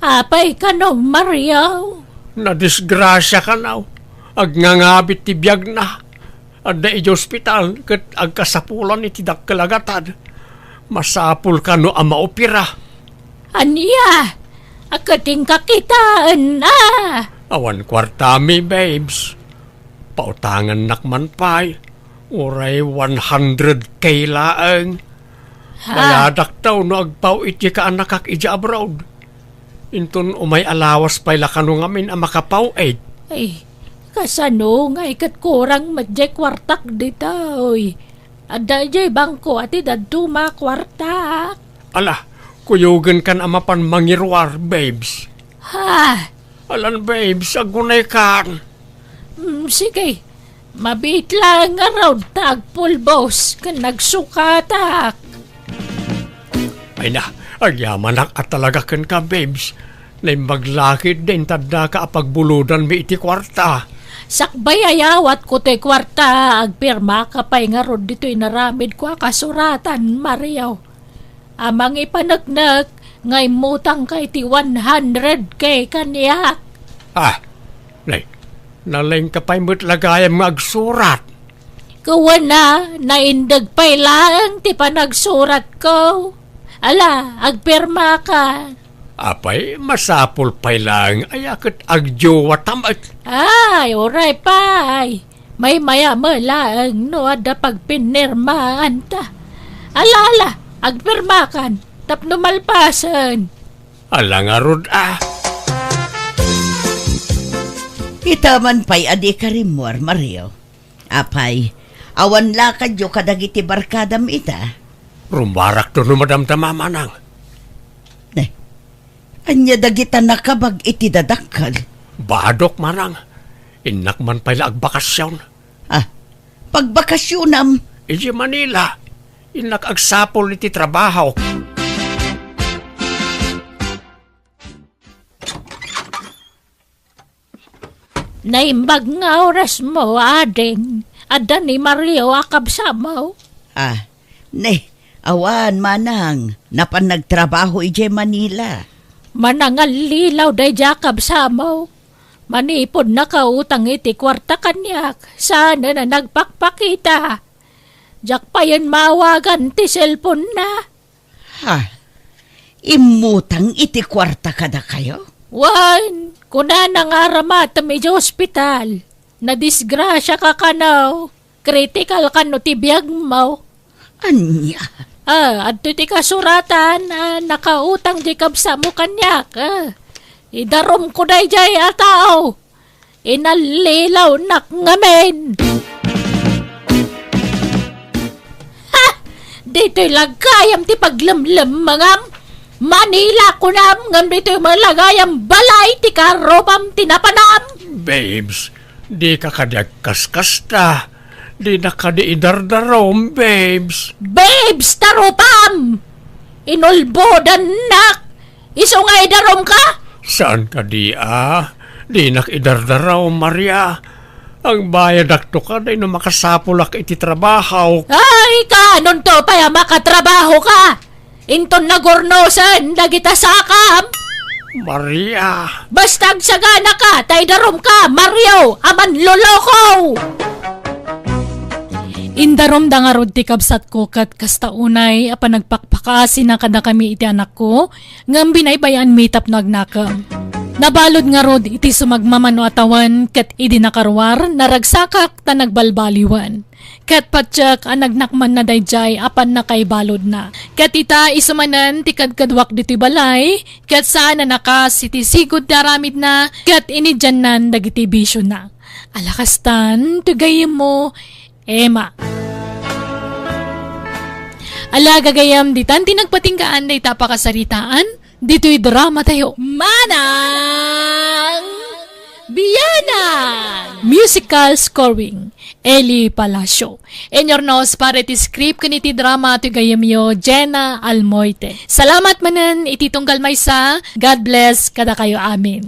Apay kano, Mario? Nadisgrasia kano. Agnangabit ti biagna. Adda idiay ospital ket agkasapulan iti dakkel a gatad. Masapul kano a maopera. Ania? A ket inka kitaenna? Awan kuartami, babes. Pautangannak man pay. Uray one hundred K laeng. Ha? Bayadakto no agpaw-it diay kaannakak idiay abroad. Inton umay a lawas pay la kano ngamin a makapaw-it. Ay, kasano ngay ket kurang met diay kuartak ditoy? Adda idiay bangko a ti dadduma a kuartak. Ala, kuyogenkan a mapan mangiruar, babes. Ha? Alan, babes, agunaykan. Mm, sige. Mabiit laeng ngarud ta agpulbos ken nagsukatak. Ay na, agyamanak a talaga kenka, babes. Naimbag la ketdin ta addaka a pagbulodanmi iti kuarta. Sakbay a yawatko toy kuarta, agpirmaka pay ngarud ditoy inaramidko a kasuratan, Mario. A mangipaneknek nga immutangka iti one hundred K kaniak. Ah, nay, nalengka pay met la gayam nga agsurat. Kuana, naindeg pay laeng ti panagsuratko. Ala, agpirmaka. Apay, masapul pay laeng aya ket agjowa ta met. Ay, uray pay. Maymaya met laeng no adda pagpinirmaanta. Ala, ala, agpirmakan tapno malpasen. Ala ngarud a. Ita man pay a dika rimmuar, Mario. Apay, awan lakadyo kadagiti barkadam ita? Rummuarakto no madamdama, manang. Ne, ania dagita nakabag iti dadakkel? Badok, manang. Innak man pay la agbakasion. Ah, pagbakasionam? Idiay Manila. Innak agsapul iti trabahok. Naimbag nga orasmo, ading. Adda ni Mario a kabsatmo? Ah, ne, awan, manang. Napan nagtrabaho idiay Manila. Manangallilaw daydiay a kabsatmo. Manipud nakautang iti kuarta kaniak, saanen a nagpakpakita. Diak payen maawagan ti cellphone-na. Ha? Immutang iti kuarta kadakayo? Wen, kunana nga aramatem idiay ospital. Nadisgrasiaka kano. Critical kano ti biagmo. Ania? Ah, adtoy ti kasuratan a nakautang diay kabsatmo kaniak. Ah, idarumko daydiay a tao. Inallilawnak ngamin. Ha! Ditoy la gayam ti paglemlemmengam. Manila kunam ngem ditoy met la gayam balay ti karupam ti napanam. Babes, dika kadi agkaskasta. Dinak kadi idardarum, babes. Babes, tarupam! Inulbodannak! Isu nga idarumka? Saan kadi a? Dinak idardarum, Maria. Agbayadakto kadi no makasapulak iti trabahok. Ay, kaanonto pay a makatrabahoka? Inton nagurnosen dagita sakam? Maria. Basta agsaganaka, ta idarumka, Mario, a manloloko! Indarumda ngarud ti kabsatko ket kasta unay a panagpakpakaasina kadakami iti anakko, ngem binaybay-anmi tapno agnakem. Nabalud ngarud iti sumagmamano a tawen ket idi nakaruar, naragsakak ta nagbalbaliwen. Ket patiek a nagnakmanna daydiay a pannakaibaludna. Ket ita, isu manen ti kadkaduak ditoy balay, ket saan a nakas iti sigud ti aramidna, ket inidiannan dagiti bisiona. Ala kastan, ti gayyemmo, Emma. Ala gagayyem, ditan ti nagpatinggaan dayta a pakasaritaan, ditoy drama tayo. Manang Bianang! Musical scoring, Eli Palacio. Inyurnos para iti script ken iti drama ti gayyemyo, Jenna Almoite. Salamat manen iti tunggal maysa. God bless kadakayo amin.